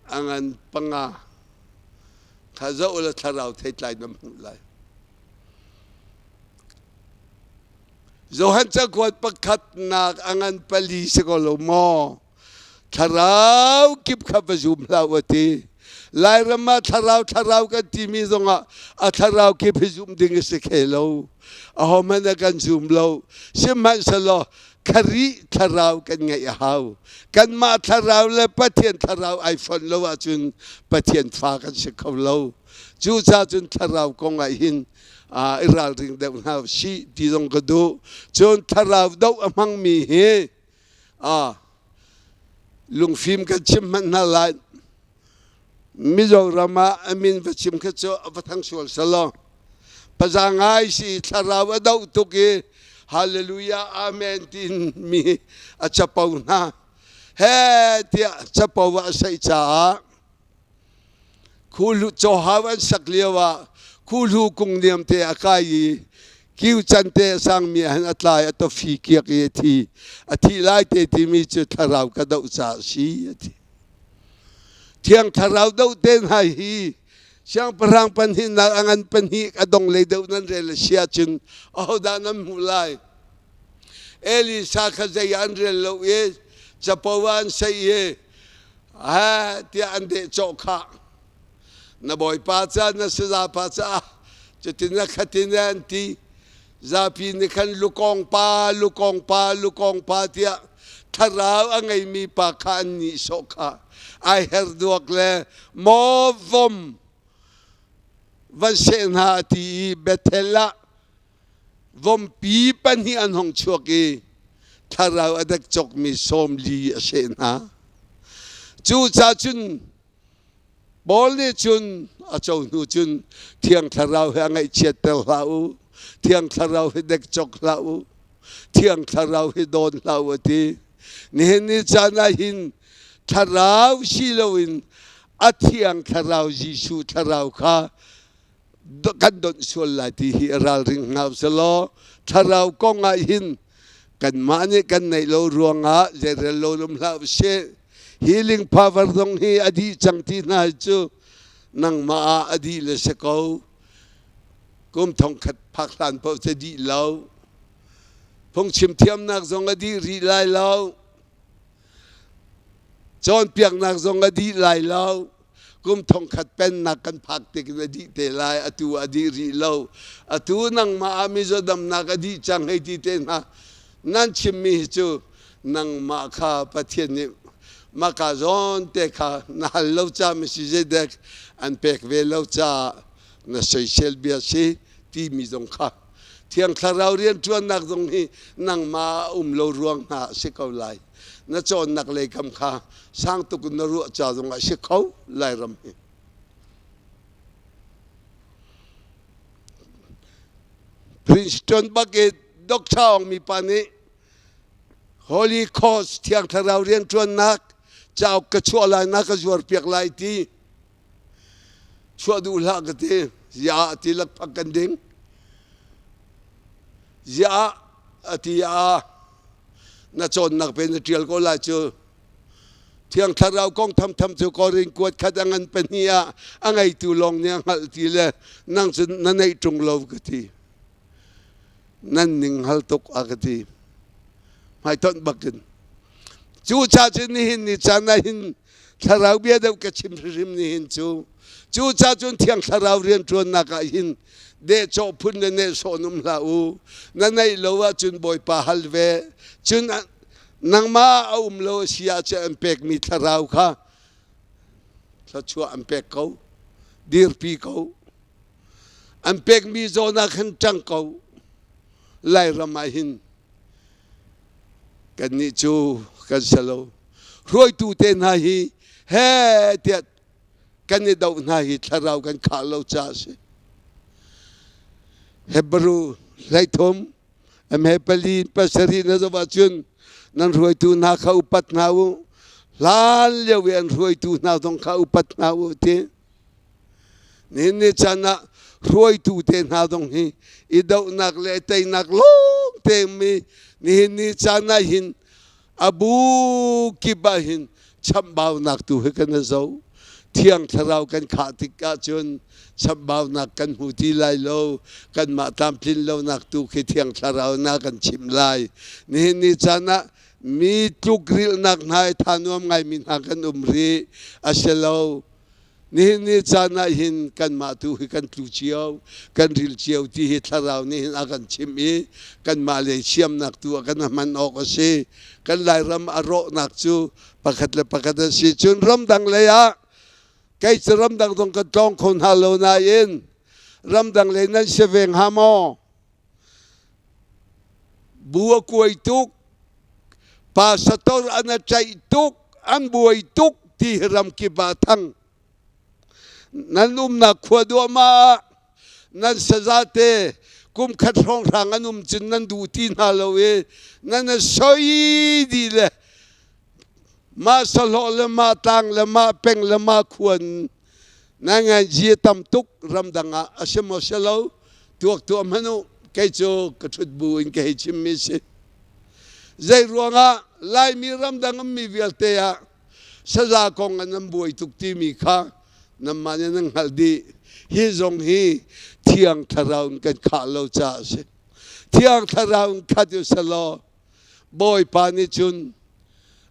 a ngan panga kha zoh la thlarau theitlai na hmuh lai. Johan cakuat pakhatnak a ngan pali si ko lo maw? Thlarau kip kha va zum hlah u ti. Lairam ah thlarau thlarau kan timi zongah a thlarau kip hi zum ding a si khe lo. Ahohmanh a kan zum lo. Sihmanhsehlaw Khrih thlarau kan ngeih a hau. Kanmah thlarau le Pathian thlarau ai fonh lo ahcun Pathian fa kan si kho lo. Cucaah cun thlarau kong ah hin i ralring deuh hna usih ti zong ka duh. Cun thlarau doh a hmangmi hi lungfim kan chim hmanh hna lai. Mizoram ah a min va chim kha cu va thang sual selaw paza ngai si thlarau a doh tuk i hallelujah amen tin mi a capo hna he tiah capo ah a saih caah Khuhlu cawhau an sak lio ah khuhlu kung niam te a kai i kiu can te a sangmi ah hin a tlai a tofi kiak i a thi. A thih lai te timi cu thlarau ka doh caah a si a ti. Thiang thlarau doh te hna hi siangpahrang pahnihnak a ngan pahnih a dong lei deuh nan rel a si ahcun ahodah nan hmuh lai? Elisa kha zei ah an rel lo i capo ah an saih i Ha tiah an dehcawh khah. Na bawipa ca na sazapa caah cutin na khatin an ti. Zapi nih khan lukawng pa, lukawng pa, lukawng pa tiah thlarau a ngeimi pa kha an nihsawh khah. Ai her duak le maw vom van seh hna a ti i Bethel ah Vompi pahnih an hung chuak i thlarau a dek cawkmi 40 a seh hna. Cucaah cun Paul nih cun a co hnu cun Thiang Thlarau he a ngaihchiatter hlah u, Thiang Thlarau hi dek cawk hlah u, Thiang Thlarau hi dawn hlah u a ti. Nihin ni caan ah hin Thlarau si loin a Thiang Thlarau Jesuh Thlarau kha kan donh sual lai ti hi ralring hna usih thlarau kong ah hin kanmah nih kan neih lo ruangah zeirel lo lum hlah usih healing power zong hi a dih cang ti hna hi cu nangmah ah a dih le si ko kum thongkhat phak hlan paoh cu dih lo phungchim thiamnak zong a dih rih lai lo Cawnpiaknak zong a dih lai lo. Kum thongkhat pennak kan phak tik in a dih te lai. Atu a dih rih lo. Atu nangmah ah mizaw damnak a dih cang hei ti te hna. Nan chimmi hi cu nangmah kha Pathian nih maka zawn te kha na hal lo ca masi zeidek an pek ve lo caah na soisel bia si timi zong kha Thiang Thlarau rianṭuannak zong hi nangmah ah um lo ruang hna a si ko lai. Na cawnnak lei kam kha sang tuk in na ruah ca zong ah si kho Lairam hi. Princeton bak i Doctor Aung mi pa nih Holy Cross Thiang Thlarau rianṭuannak cauk ka chuah lai na ka zuar piak lai ti Chuah duh hlah ka ti. Ziah a ti lakphak kan ding. Ziah a ti ah na cawnnak pe na ṭial ko lai cu. Thiang Thlarau kong thamtham cu Korin kuat khat a ngan pahnih ah a ngeitu lawng nih a hngalh ti le nang cu na neih ṭung lo ka ti. Nan ning hal tuk a ka ti. Hmaitonh bakin. Cu ca cu nihin ni caan ah hin. Thlarau bia deuh ka chim hrimhrim nihin cu. Cu ca cun Thiang Thlarau rianṭuannak ah hin dehcawh phun le nehsawh um hlah u. Na neih lo ahcun Bawipa hal ve. Cun nangmah a um lo a si ahcun an pekmi thlarau kha thluachuah an pek ko. Dirpi ko. An pekmi zawn ah khan ṭang ko. Lairam ah hin kannih cu kan si lo. Hruaitu te hna hi he tiah kan i doh hna hi thlarau kan khah lo caah a si. Hebrew 13 amhe pali pasarih na zoh ahcun nan hruaitu hna kha upat hna u hlan lio i an hruaitu hna zong kha upat hna u ti nihin ni caan ah hruaitu te hna zong hi i dohnak le teinak lawng te mi nihin ni caan ah hin a bu kip ah hin chamhbaunak tu hi kan i zo. Thiang Thlarau kan khah tik ahcun chamhbaunak kan hmu ti lai lo. Kanmah tlamtlin lonak tu khi Thiang Thlarau na kan chimh lai. Nihin ni caan ah mi tlukrilhnak hna i tha nuam ngaimi hna kan um rih. A si lo. Nihin ni caan ah hin kanmah tu hi kan tlu cio, kan ril cio ti hi thlarau nih hin a kan chimh i kanmah lei siamnak tu ah kan hman awk a si. Kan Lairam a rawhnak cu pakhat le pakhat a si. Cun ramdang lei ah kei cu ramdang zong kan tlawng kho hna lo nain ramdang lei nan si ve hnga maw? Bu a kuai tuk, pastor an a ṭaih tuk, an buai tuk ti hi ramkip ah a thang. Nan umnak khua duahmah ah nan sazate kum khat hrawnghrang an um cun nan duh ti hna lo i nan a soi dih le mah sahlawh le mah tlang le mah peng le mah khua na nganzi a tam tuk ramdang ah a si maw si lo tuak tuah hmanh u kei cu ka ṭhut bu in ka hei chimmi si zei ruangah Laimi ramdang ummi vialte ah saza kong ah nan buai tuk timi kha nanmah nih nan hngalh dih hi zong hi thiang thlarau in kan khah lo caah a si thiang thlarau in khat u selaw Bawipa nih cun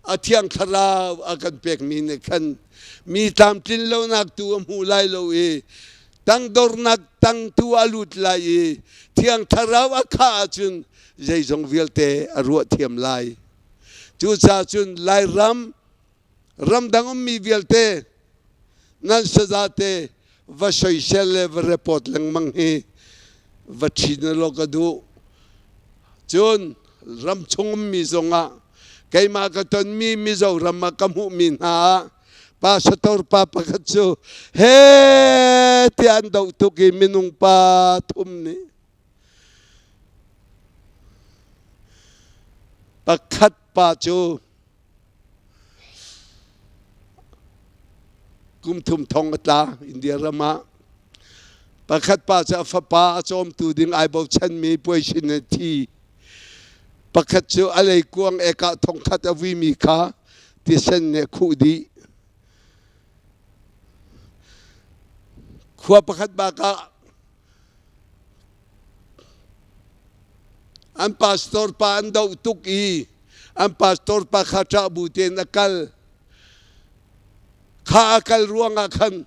a thiang thlarau a kan pekmi nih khan mi tlamtlin lonak tu a hmu lai lo i tangdornak tang tu a lut lai i thiang thlarau a khah ahcun zeizong vialte a ruah thiam lai. Cucaah cun Lairam ramdang ummi vialte nan sazate va soisel le va report lengmang hi va ṭhin law ka duh. Cun ramchung ummi zongah keimah ka tonmi Mizoram ah ka hmuhmi hna ah pastor pa pakhat cu he tiah an doh tuk i minung pa thum nih pakhat pa cu Kum thum thong a tla India ram ah. Pakhat pa cu a fapa a cawmtu ding ai bochanmi puaisin a thi. Pakhat cu a leikuang ekah thongkhat a vuimi kha tisen nih a khuh dih. Khua pakhat bak ah An pastor pa an doh tuk i an pastor pa kha ṭah bu tein a kal. Kha a kal ruangah khan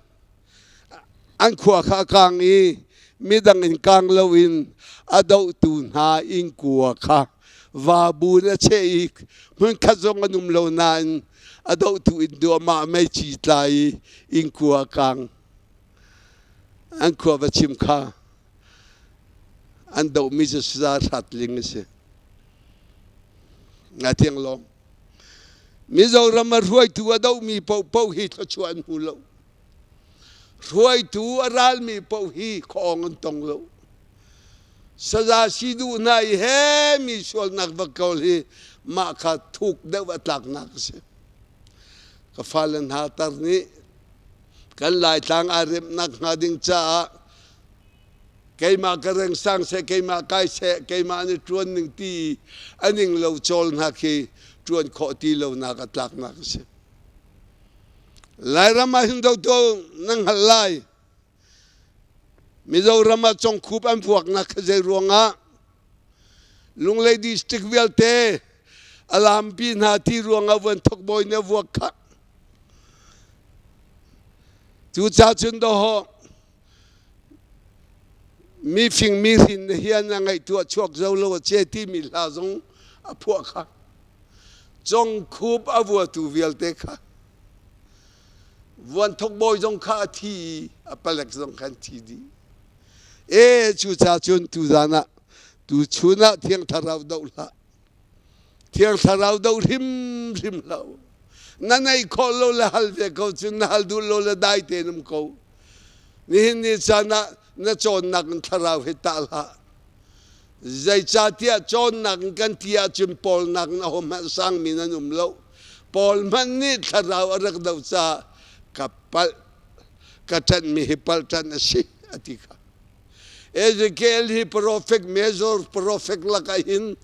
an khua kha a kang i midang in kang loin a dohtu hna innkua kha vabu in a cheh i hmunkhat zong an um lo nain a dohtu inn duahmah meici tla i innkua a kang. An khua va chim kha an dohmi cu saza hrat ling a si. Ngathiang lawng. Mizoram a hruaitu a dohmi paohpaoh hi thluachuah an hmu lo. Hruaitu a ralmi paoh hi khuaawng an tong lo. Saza si duh hna i he mi sualnak va kawl hi mah kha thuk deuh a tlaknak a si. Ka fale hna tar nih kan Laitlang aa remnak hnga ding caah keimah ka reng sang seh keimah kai seh keimah nih ṭuan ning ti a ning lo cawl hna khi ṭuan khawh ti lonak a tlaknak a si. Lairam ah hin dotu na hngalh lai. Mizoram ah congkhup an vuaknak kha zei ruangah Lunglei district vialte a lampi hna ti ruangah vuan thok bawi nih a vuak khah. Cucaah cun dawhawh mi fing mi hrin hian a ngaihtuah chuak zo lo a che timi hla zong a phuah kha. Congkhup a vuatu vialte kha vuanthok bawi zong kha a thi i a palek zong khan thi dih. E cucaah cun tuzan ah tuchun ah Thiang Thlarau doh hlah. Thiang Thlarau doh hrimhrim hlah u. Na neih khawh lo le hal ve ko cun na hal duh lo le dai tein um ko. Nihin ni caan ah na cawnnak in Thlarau hi tah hlah. Zeicahtiah cawnnak in kan ti ahcun Paul nak in ahohmanh sangmi nan um lo. Paul hmanh nih Thlarau a rak doh caah ka palh, ka ṭanhmi hi palh ṭanh a si a ti kha. Ezekiel hi profet major profet lakah hin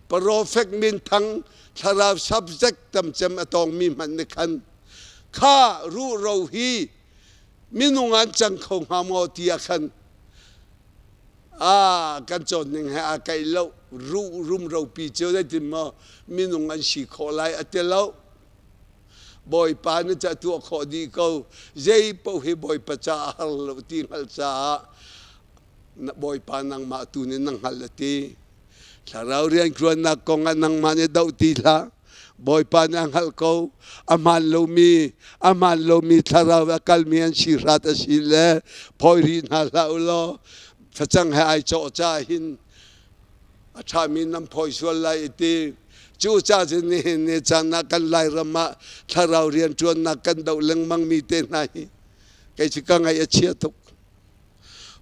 profet minthang thlarau subject tamcem a tawngmi hmanh nih khan kha ruhro hi minung an cang kho hnga maw ti ah khan a kan cawn ning he aa kaih lo ruh rumropi cu zeitin maw minung an si khawh lai a ti lo Bawipa na ca tuah khawh dih ko. Zei paoh hi Bawipa caah har lo ti hngalh caah Bawipa nangmah tu nih na hngalh a ti. Thlarau rianṭuannak kong ah nangmah nih doh ti hlah. Bawipa nih a hngalh ko. A hmaan lomi, a hmaan lomi thlarau a kalmi an si hrat a si le phawi rih hna hlah u law facang he ai cawh caah hin a ṭhami nan phawi sual lai i ti. Cucaah cun nihin ni caan ah kan Lairam ah thlarau rianṭuannak kan doh lengmangmi te hna hi kei cu ka ngaih a chia tuk.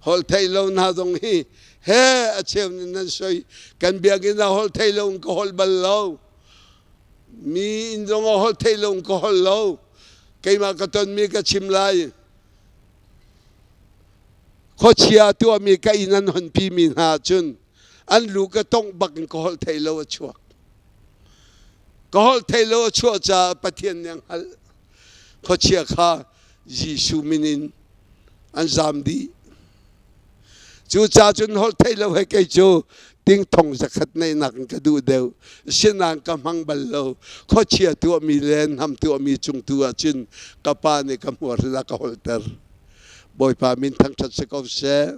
Holh theih lo hna zong hi he a cheu nih nan soi kan biakinn ah holh theih lo in ka holh bal lo. Mi inn zong ah holh theih lo in ka holh lo. Keimah ka tonmi ka chim lai. Khuachia tuahmi ka inn an honpimi hna cun an lu ka tongh bak in ka holh thei lo a chuak. Ka holh thei lo a chuah caah Pathian nih a hngalh. Khuachia kha Jesuh min in an zaam dih. Cucaah cun holh thei lo he kei cu tingthong zakhat neihnak in ka duh deuh. Sinain ka hmang bal lo. Khuachia tuahmi le hnam tuahmi cung tu ah cun ka pa nih ka hmuar a ka holhter. Bawipa min thangṭhat si ko seh.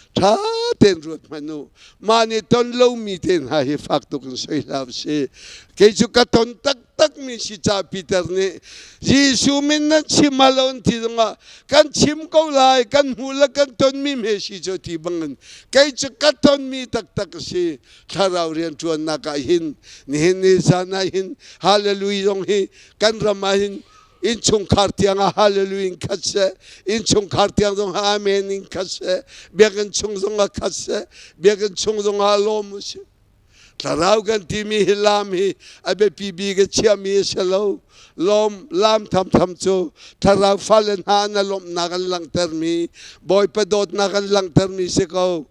Ṭha tein ruat hmanh u. Mah nih ton lomi te hna hi fak tuk in soi hlah u sih. Kei cu ka ton taktakmi si caah Peter nih Jesuh min nan chim ah lo an ti zongah kan chim ko lai, kan hmuh le kan tonmi hme si cu ti bangin kei cu ka tonmi taktak a si. Thlarau rianṭuannak ah hin nihin ni zan ah hin hallelujah zong hi kan ram ah hin innchungkhar tiang ah hallelujah in khat seh innchungkhar tiang zong ah amen in khat seh biakinn chung zong ah khat seh biakinn chung zong ah lawm u sih thlarau kan timi hi lam hi a biapi bik a chiahmi a si lo lawm lam thamtham cu thlarau fale hna na lawmhnak an langhtermi bawipa dawtnak an langhtermi si ko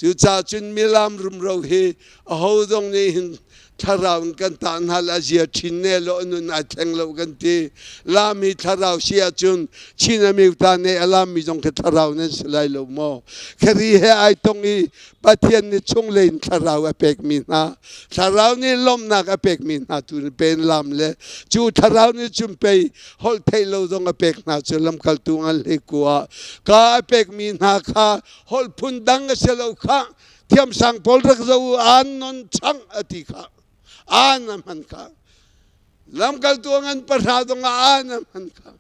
Cucaah cun milam rumro hi aho zong nih hin thlarau in kan tah hna le a zia ṭhin ne lo a nun ai thleng lo kan ti. Lam hi thlarau si ahcun Chin Amyota nih a lammi zong khi thlarau nan si lai lo maw? Khari he ai tong i Pathian nih chunglei in thlarau a pekmi hna, thlarau nih lawmhnak a pekmi hna tu nih pen lam le cu thlarau nih cun pei holh theih lo zong a pek hna cu lamkaltu ngan hlei kua ka a pekmi hna kha holh phun dang a si lo kha thiamsang pawl rak zo u an non chang a ti kha an a hman kha lamkaltu ngan pahra zong ah an a hman kha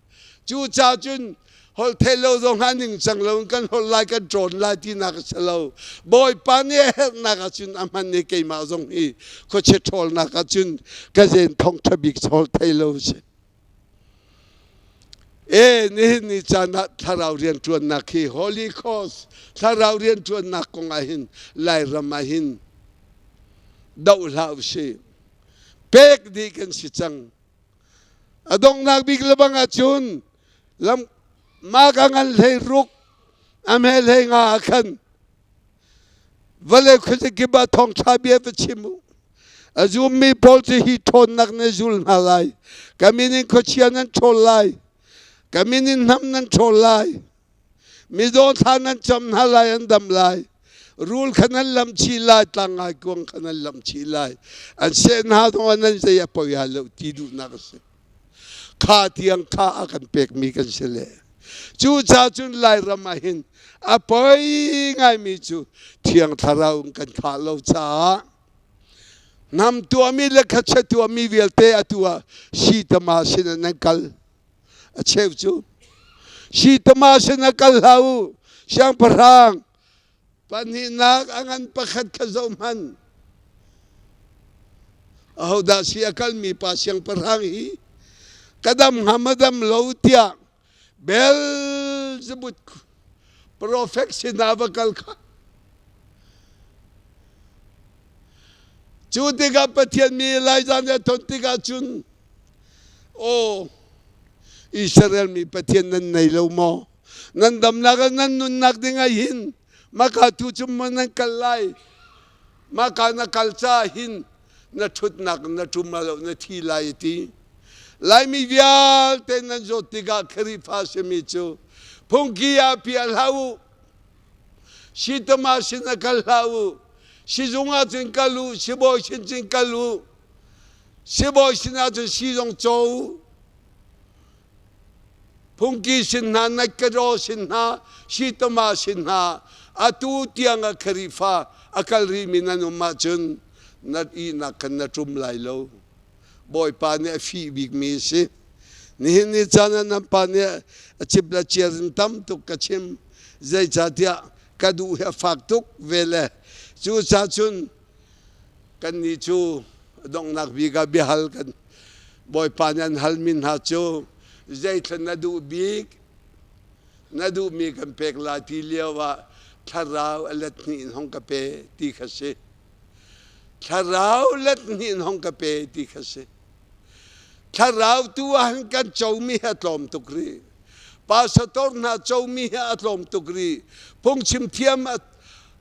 cu ca cun holh thei lo zong ah ning cang lo kan holh lai kan ṭawn lai tinak a si lo bawipa nih a herhnak ah cun a hman i keimah zong hi khuachia ṭhawlnak ah cun ka zen thong ṭha bik holh thei lo si E nihin ni caan ah thlarau rianṭuannak hi Holy Ghost thlarau rianṭuannak kong ah hin Lairam ah hin doh hlah usih. Pek dih kan si cang. A donghnak bik lebang ahcun lam mah ka ngan hlei ruk a hme hlei nga ah khan Vawlei khuazakip ah thawngṭha bia va chim u. A zummi pawl cu hi ṭhawnnak na zul hna lai. Ka min in khuachia nan ṭhawl lai. Ka min in hnam nan ṭhawl lai. Mizaw thla nan cam hna lai, an dam lai. Rul kha nan lamh chih lai, tlangngai kuang kha nan lamh chih lai. An seh hna zongah nan zei a poi hal lo ti duhnak a si. Kha tiang kha a kan pekmi kan si le. Cucaah cun Lairam ah hin a poi ngaimi cu Thiang Thlarau in kan khah lo caah hnam tuahmi le khacha tuahmi vialte atu ah sitama sin ah nan kal. A cheu cu sitama sin ah kal hlah u. Siangpahrang Pahnihnak a ngan pakhat kha zohhmanh. Ahodah si a kalmi pa siangpahrang hi ka dam hnga ma dam lo tiah Beelzebub profet sinah va kal kha. Cu tikah Pathian mi Elijah nih a ton tikah cun, Aw, Israel mi Pathian nan nei lo maw? Nan damnak ah nan nunnak ding ah hin maka tu cu maw nan kal lai? Maka na kal caah hin na ṭhutnak na ṭum lo na thi lai a ti. Laimi vialte nan zawt tikah Khrihfa simi cu phungki ah piah hlah u. Sitama sin ah kal hlah u. Sizung ah cun kal u, sibawi sin cun kal u. Sibawi sin ah cun si zong caw u. Phungki sin hna, Natkadaw sin hna, Sitama sin hna, atu tiang ah Khrihfa a kal rihmi nan um ahcun na ihnak khan na ṭum lai lo. Bawipa nih a fih bikmi a si. Nihin ni caan ah nan pa nih a cip le ciar in tam tuk ka chim. Zeicahtiah ka duh hi a fak tuk ve le cucaah cun Kannih cu donghnak bik ah biahal kan Bawipa nih an halmi hna cu zeithla na duh bik na duhmi kan pek lai ti lio ah thlarau a let hnih in hong ka pe ti kha si. Thlarau let hnih in hong ka pe ti kha si. Thlarau tu ah hin kan comi hi a tlawm tuk rih. Pastor hna comi hi a tlawm tuk rih. Phungchim thiam a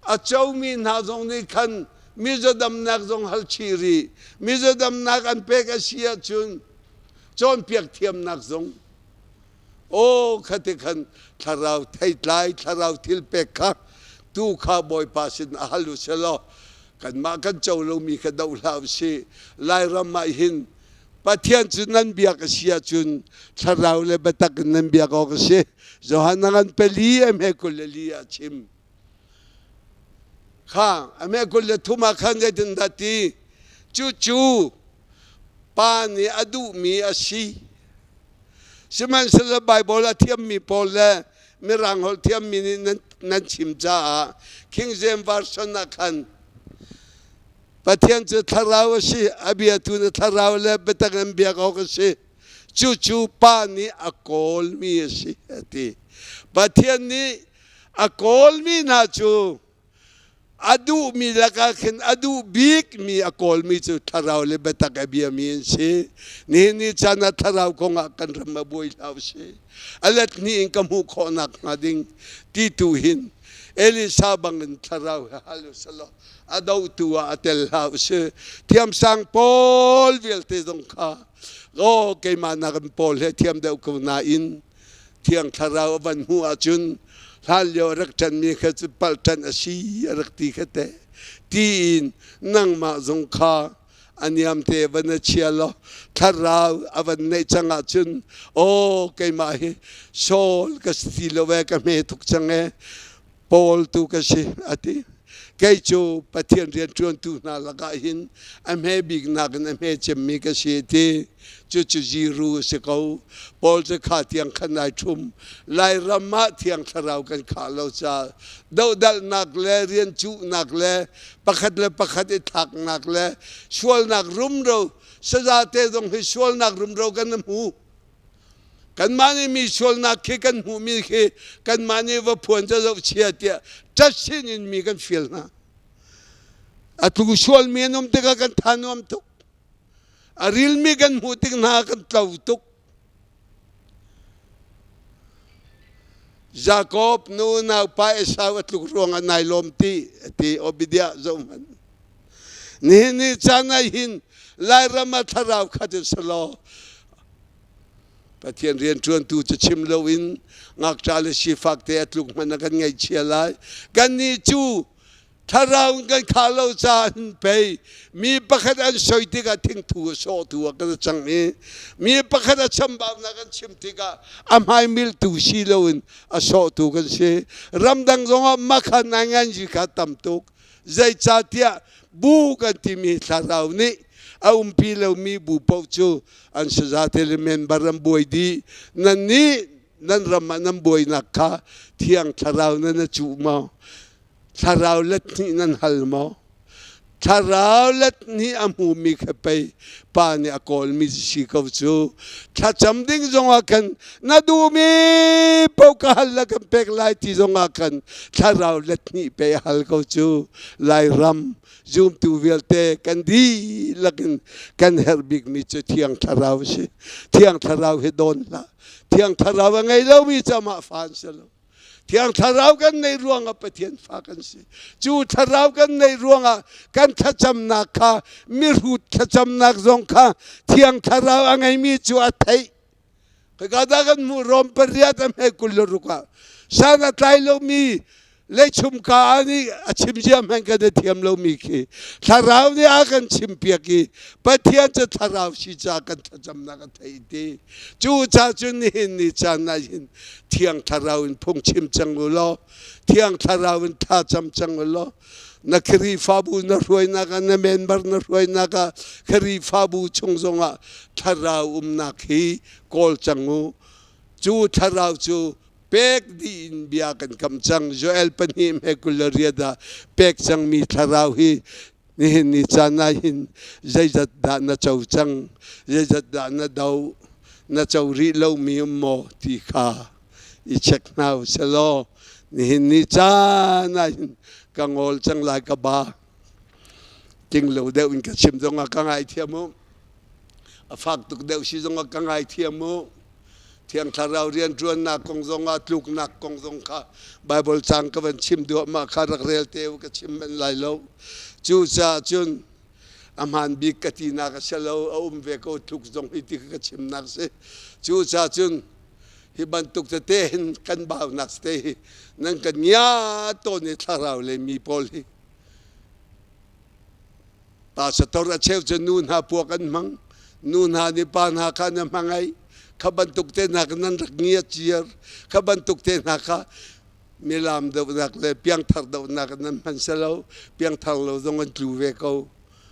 A comi hna zong nih khan mizawdamnak zong hal chih rih. Mizawdamnak an pek a si ahcun cawnpiak thiamnak zong aw khati khan thlarau theitlai thlarau thil pek kha tu kha Bawipa sin a hal u selaw kanmah kan co lomi kha doh hlah u sih. Lairam ah hin Pathian cu nan biak a si ahcun thlarau le biatak in nan biak awk a si. Johan a ngan pali a hme 24 ah a chim. Kha a hme 23 ah khan zeitindah ti? Cucu pa nih a duhmi a si. Sihmanhsehlaw Baibal a thiammi pawl le Mirang holh thiammi nih nan, nan chim caah King James Version ah khan Pathian cu thlarau a si, a biatu na thlarau le biatak in biak awk a si. Cucu pa nih a kawlmi a si, a ti. Pathian nih a kawlmi hna cu a duhmi lakah khin a duh bikmi a kawlmi cu thlarau le biatak a biami an si. Nihin ni caan ah thlarau kongah kan ram a buai hlah usih. A let hnih in ka hmuh khawh nakhnga ding ti tu hin Elisa bangin thlarau he hal usalaw a dohtu ah a tel hlah usih. Thiamsang pawl vialte zong kha aw keimah nakin pawl he thiam deuh ko nain Thiang Thlarau a van hmuh ahcun hlanlio a rak ṭanmi kha cu palh ṭanh a si a rak ti kha teh. Tiin nangmah zong kha a niamte van a chia law thlarau a van neih cang ahcun aw keimah hi Saul ka si ti lo ee ka hme tuk cang ee Paul tu ka si a ti. Kei cu Pathian rianṭuantu hna lakah hin a hme bik nakin a hme cemmi ka si ti. Cucu Ziru a si ko. Paul cu kha tiang khan ai ṭhum. Lairam ah Thiang Thlarau kan khah lo caah dohdalhnak le riancuhnak le pakhat le pakhat i thlaknak le sualnak rumro sazate zong hi sualnak rumro kan hmu. Kanmah nih mi sualnak khi kan hmuhmi khi kanmah nih va phuan ca zohchia tiah ṭasin in mi kan fial hna. A tlu sualmi an um tikah kan tha nuam tuk. A rilmi kan hmuh tik hna kan tlo tuk. Jakob nu naupa Esau a tluk ruangah nai lawm ti ti Obadiah zohhmanh. Nihin ni caan ah hin Lairam ah thlarau khat in selaw Pathian rianṭuantu cu chim loin ngakṭah le sifak te a tluk hmanh ah kan ngaihchia lai. Kannih cu Thlarau in kan khah lo caah hin pei mi pakhat an soi tikah thingthu a sawhtu ah kan cang i mi pakhat a chambaunak an chim tikah a hmaimiltu si loin a sawhtu kan si. Ramdang zongah makha nainganzi kha tam tuk. Zeicahtiah bu kan timi thlarau nih a umpi lomi bu paoh cu an sazate le member an buai dih. Nannih nan ram ah nan buainak kha thiang thlarau nan a cuh maw? Thlarau let hnih nan hal maw? Thlarau let hnih a hmumi kha pei pa nih a kawlmi si ko cu. Thlacam ding zongah khan na duhmi paoh ka hal la kan pek lai ti zongah khan thlarau let hnih pe a hal ko cu. Lairam zumtu vialte kan dihlak in kan herh bikmi cu Thiang Thlarau a si. Thiang Thlarau hi dawn hlah. Thiang Thlarau a ngei lomi cu amah fa an si lo. Thiang Thlarau kan neih ruangah Pathian fa kan si. Cu Thlarau kan neih ruangah kan thlacamnak kha mihrut thlacamnak zong kha Thiang Thlarau a ngeimi cu a theih. Khika dah kan hmuh Rom pariat a hme 26 ah san a tlai lomi leichum ka nih a chim zia hmanh kan i thiam lomi khi Thlarau nih a kan chimpiak i Pathian cu Thlarau si caah kan thlacamnak a theih ti. Cu ca cun nihin ni caan ah hin Thiang Thlarau in phungchim cang u law Thiang Thlarau in thlacam cang u law na Khrihfabu na hruainak ah na member na hruainak ah Khrihfabu chung zongah Thlarau umnak hi kawl cang u. Cu Thlarau cu pek dih in bia kan kam cang. Joel pahnih hme 28 ah pek cangmi Thlarau hi nihin ni caan ah hin zeizat dah na co cang zeizat dah na do na co rih lomi um maw ti kha i check hna u selaw nihin ni caan ah hin ka ngol cang lai ka ba ting lo deuh in ka chim zong ah ka ngaithiam u a fak tuk deuh si zong ah ka ngaithiam u Thiang Thlarau rianṭuannak kong zongah tluknak kong zong kha Baibal cang ka van chim duahmah kha rak rel te u ka chim manh lai lo. Cucaah cun a hmaan bik ka tinak a si lo, a um ve ko tluk zong hi ti ka chimnak si. Cucaah cun hi bantuk tete hin kan baunak te hi nan kan ngia tawn i thlarau le mi pawl hi Pastor a cheu cu nu hna puak an hmang. Nu hna nih pa hna kha na hmang ai. Kha bantuk te hna kha nan rak ngia ciar. Kha bantuk te hna kha milam dohnak le piangthar dohnak nan hman selo. Piangthar lo zong an tlu ve ko.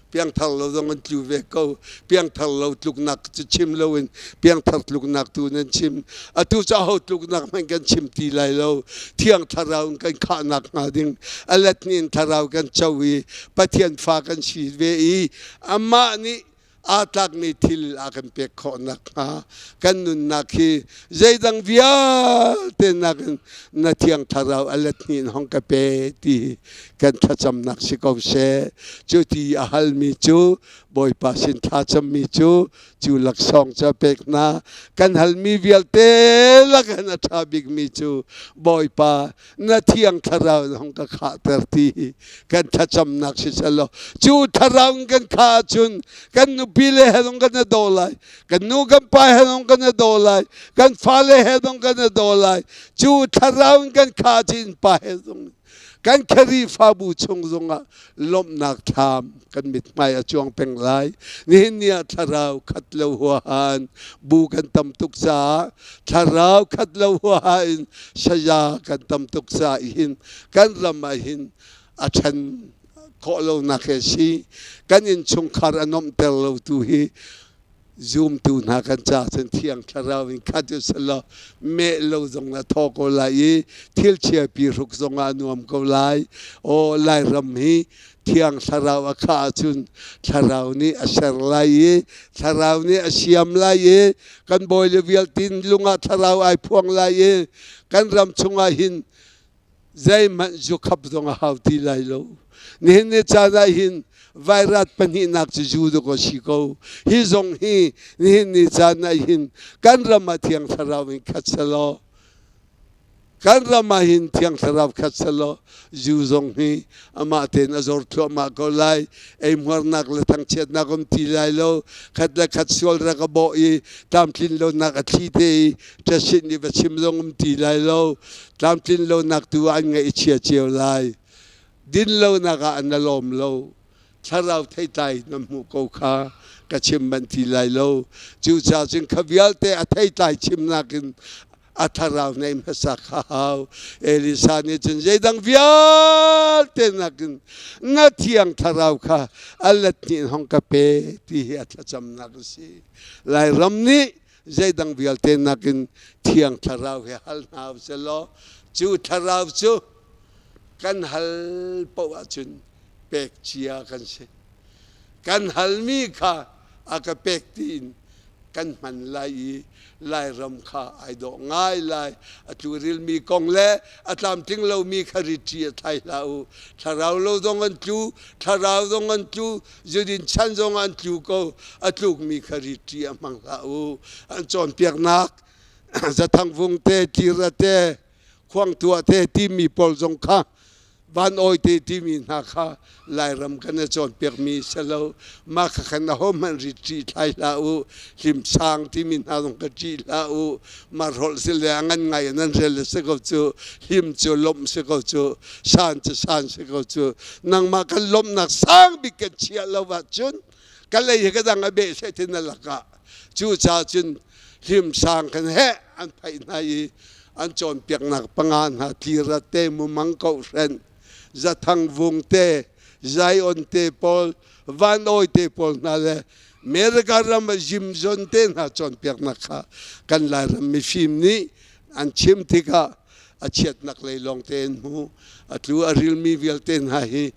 Piangthar lo zong an tlu ve ko. Piangthar lo tluknak cu chim loin piangthar tluknak tu nan chim. Atu cu aho tluknak hmanh kan chim ti lai lo. Thiang Thlarau in kan khahnak hnga ding a let in Thlarau kan co i Pathian fa kan si ve i amah nih aa tlakmi thil a kan pek khawh nakhnga kan nunnak hi zeidang vialte nakin na Thiang Thlarau a let hnih in hong ka pe ti kan thlacamnak si ko seh. Cu ti a halmi cu Bawipa sin thlacammi cu cu laksawng cu a pek hna. Kan halmi vialte lakin a ṭha bikmi cu Bawipa na Thiang Thlarau in hong ka khahter ti hi kan thlacamnak si selaw cu thlarau in kan khah ahcun kan nupi le he zong kan i daw lai kan nu kan pa he zong kan i daw lai kan fale he zong kan i daw lai cu thlarau in kan khah ahcun pa he zong kan Khrihfabu chung zongah lawmhnak thlam kan mithmai a cuang peng lai. Nihin ni ah thlarau khat lo huaha in bu kan tam tuk caah thlarau khat lo huaha in saya kan tam tuk caah hin kan ram ah hin a ṭhen khawh lonak hi a si. Kan innchungkhar a nuamhter lo tu hi zumtu hna kan caah cun thiang thlarau in khat u selaw meh lo zong a thaw ko lai i thil chiapi hruk zong ah a nuam ko lai. Aw Lairam hi thiang thlarau a khah ahcun thlarau nih a ser lai i thlarau nih a siam lai i kan bawi le vialtin lung ah thlarau ai phuang lai i kan ram chungah hin zeihmanh zu khap zong a hau ti lai lo. Nihin ni caan ah hin vairat pahnihnak cu zu dawk a si ko. Hi zong hi nihin ni caan ah hin kan ram ah Thiang Thlarau in khat selaw kan ram ah hin Thiang Thlarau khat selaw zu zong hi amah tein a zor thluahmah ko lai. Eihmuarnak le thangchiatnak um ti lai lo. Khat le khat sual rak a bawh i tlamtlin lonak a thli te i ṭasin nih va chim zong um ti lai lo. Tlamtlin lonak tu ah an ngaih chia cio lai. Dinlonak ah na lawm lo. Thlarau theitlai na hmuh ko kha ka chim manh ti lai lo. Cucaah cun kha vialte a theitlai chimnak in a thlarau nei hmasa kha hau. Elisa nih cun zeidang vialte nakin na thiang thlarau kha a let hnih hong ka pe ti hi a thlacamnak a si. Lairam nih zeidang vialte nakin thiang thlarau hi hal hna usih law cu thlarau cu kan hal paoh ahcun pek cia kan si. Kan halmi kha a ka pek tiin kan hman lai i Lairam kha ai dawh ngai lai. A tlurilmi kong le a tlamtling lomi kha ritri a thlai hlah u. Thlarau lo zong an tlu, thlarau zong an tlu, zudin chan zong an tlu ko. A tlukmi kha ritri a hmang hlah u. An cawnpiaknak zathang vung te, tira te, khuang tuah te timi pawl zong kha van awi te timi hna kha Lairam kan i cawnpiakmi si lo. Mah kha khan ahohmanh ri ṭih thlai hlah u. Hlimsang timi hna zong kha ṭih hlah u. Mah hrolh si le a ngan ngai in nan rel le si ko cu. Hlim cu lawmh si ko cu. San cu san si ko cu. Nangmah kan lawmhnak sang bik kan chiah lo ahcun ka lei hi ka dang a beh seh ti na lakah. Cucaah cun hlimsang kan heh an phaih hna i an cawnpiaknak panga hna tlira te mumang kohren zathang vung te zion te pawl van awi te pawl hna le America ram ah zimzon te hna cawnpiaknak kha kan Lairam mifim nih an chim tikah a chiatnak lei lawng te in hmu a tlu a rilmi vialte hna hi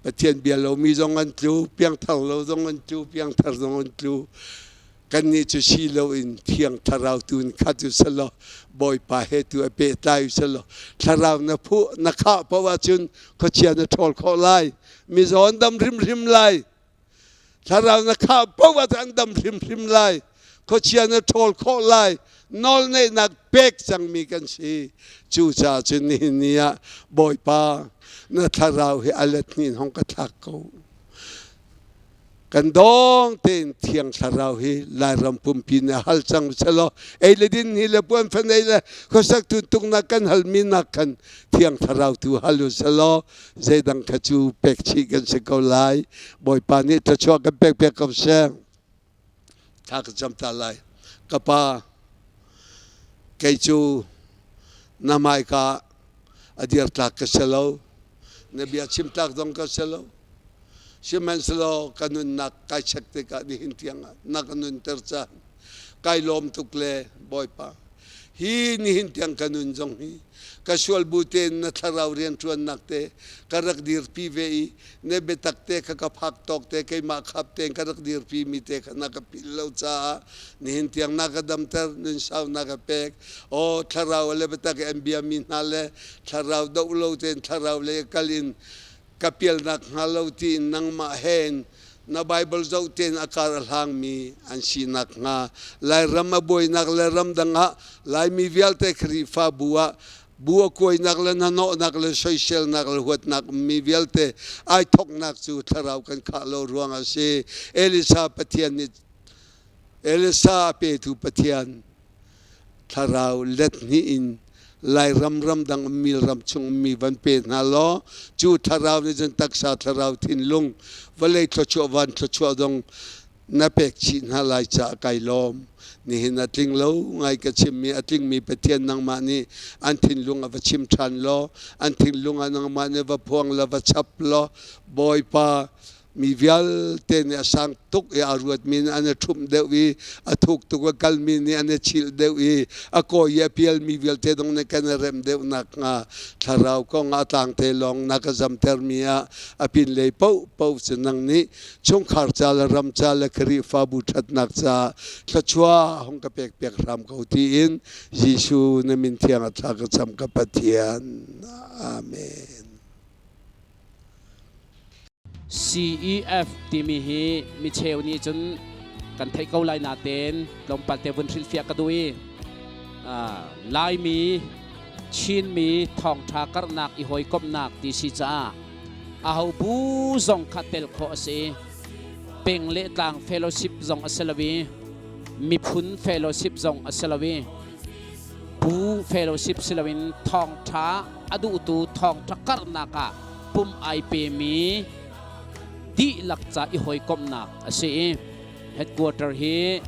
Pathian bia lomi zong an tlu piangthar lo zong an tlu piangthar zong an tlu Kannih cu si loin Thiang Thlarau tu in khat u selaw Bawipa he tu a pehtlai u selaw Thlarau na phuh na khah paoh ahcun khuachia na ṭhawl khawh lai mizaw an dam hrimhrim lai Thlarau na khah paoh ahcun an dam hrimhrim lai khuachia na ṭhawl khawh lai nawlneihnak pek cangmi kan si cucaah cun nihin ni ah Bawipa na thlarau hi a let hnih in hong ka thlak ko Kan dawng tein Thiang Thlarau hi Lairam pumpi nih a hal cang selaw ei le din hi le puan fan ei le khuasak tuntuknak kan halmi nak khan Thiang Thlarau tu hal u selaw zeidang kha cu pek chih kan si ko lai. Bawipa nih thluachuah kan pek piak ko seh. Thla ka cam ta lai. Ka pa, kei cu na hmaika a dir tlak ka si lo. Na bia chim tlak zong ka si lo. Sihmanhsehlaw ka nunnak kai check tikah nihin tiangah na ka nunter caan kai lawm tuk le Bawipa hi nihin tiang ka nun zong hi ka sual bu tein na thlarau rianṭuannak te ka rak dirpi ve i na biatak te kha ka phak tawk te keimah khap tein ka rak dirpi mi te kha na ka philh lo caah nihin tiang na ka damter nunsau na ka pek aw thlarau le biatak i an biami hna le thlarau doh lo tein thlarau le kal in ka pialnak hnga lo tiin nangmah he na Bible zoh tein a kar a hlangmi an sinak hnga Lairam a buainak le ramdang ah Laimi vialte Khrihfabu ah bu a kuainak le hnahnawhnak le soiselnak le huatnak ummi vialte ai thoknak cu thlarau kan khah lo ruang a si. Elisa Pathian nih Elisa a petu Pathian thlarau let hnih in Lairam ramdang ummi ram chung ummi van pe hna law cu thlarau nih cun taksa thlarau thinlung vawlei thluachuah van thluachuah zong na pek chih hna lai caah kai lawm nihin a tling lo ngai ka chimmi a tlingmi Pathian nangmah nih an thinlung a va chim ṭhan law an thinlung ah nangmah nih va phuang law va chap law Bawipa Mi vialte nih a sang tuk i aa ruatmi nih an i ṭhumh deuh i a thuk tuk a kalmi nih an i chilh deuh i a kawi i a pialmi vialte zong nih kan i remh deuh nakhnga thlarau kong ah a tlangte lawng na ka zamtermi ah a pinlei paohpaoh cu nang nih chungkhar ca le ram ca le Khrihfabu ṭhatnak caah thluachuah hung ka pekpiak hram ko tiin Jesuh na min thiang ah thla ka cam ka Pathian. Amen. CEF timi hi micheu nih cun kan theih ko lai natein tlawmpal te vun hrilhfiah ka duh i Laimi Chinmi thawngṭha karhnak i hawikomhnak ti si caah aho bu zong kha tel khawh a si. Peng le tlang fellowship zong a si lo i miphun fellowship zong a si lo i bu fellowship si loin thawngṭha a duhtu thawngṭha karhnak ah. Pum ai pemi dihlak ca i hawikomhnak a si i headquarter hi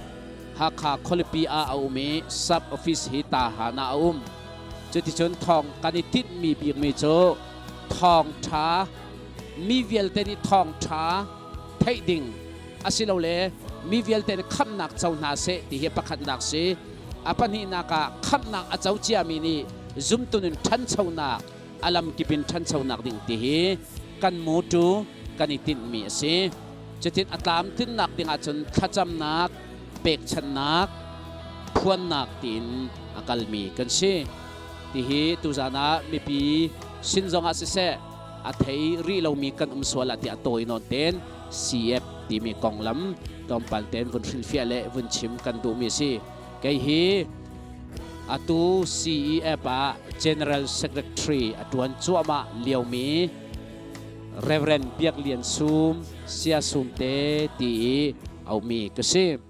Hakha khualipi ah a um i sub office hi Tahan ah a um. Cuticun thawng kan i tinhmi bikmi cu thawngṭha mi vialte nih thawngṭha theih ding asilole mi vialte nih khamhnak co hna seh ti hi pakhatnak si. A pahnihnak ah khamhnak a co ciami nih zumtu nun ṭhanchonak a lamkip in ṭhanchonak ding ti hi kan motto kan i tinhmi a si. Cutin a tlamtlinnak ding ahcun thlacamnak, pekchanhnak, phuannak tiin a kalmi kan si. Tihi tuzan ah mipi sin zongah siseh a thei rih lomi kan um sual ah tiah tawi nawn ten CF timi konglam tlawmpal ten vun hrilhfiah le vun chim kan duhmi a si. Kei hi atu CEF ah General Secretary a tuan cuahmah liomi Reverend Biak Lian Sum Sia Sum te ti i aumi ka si.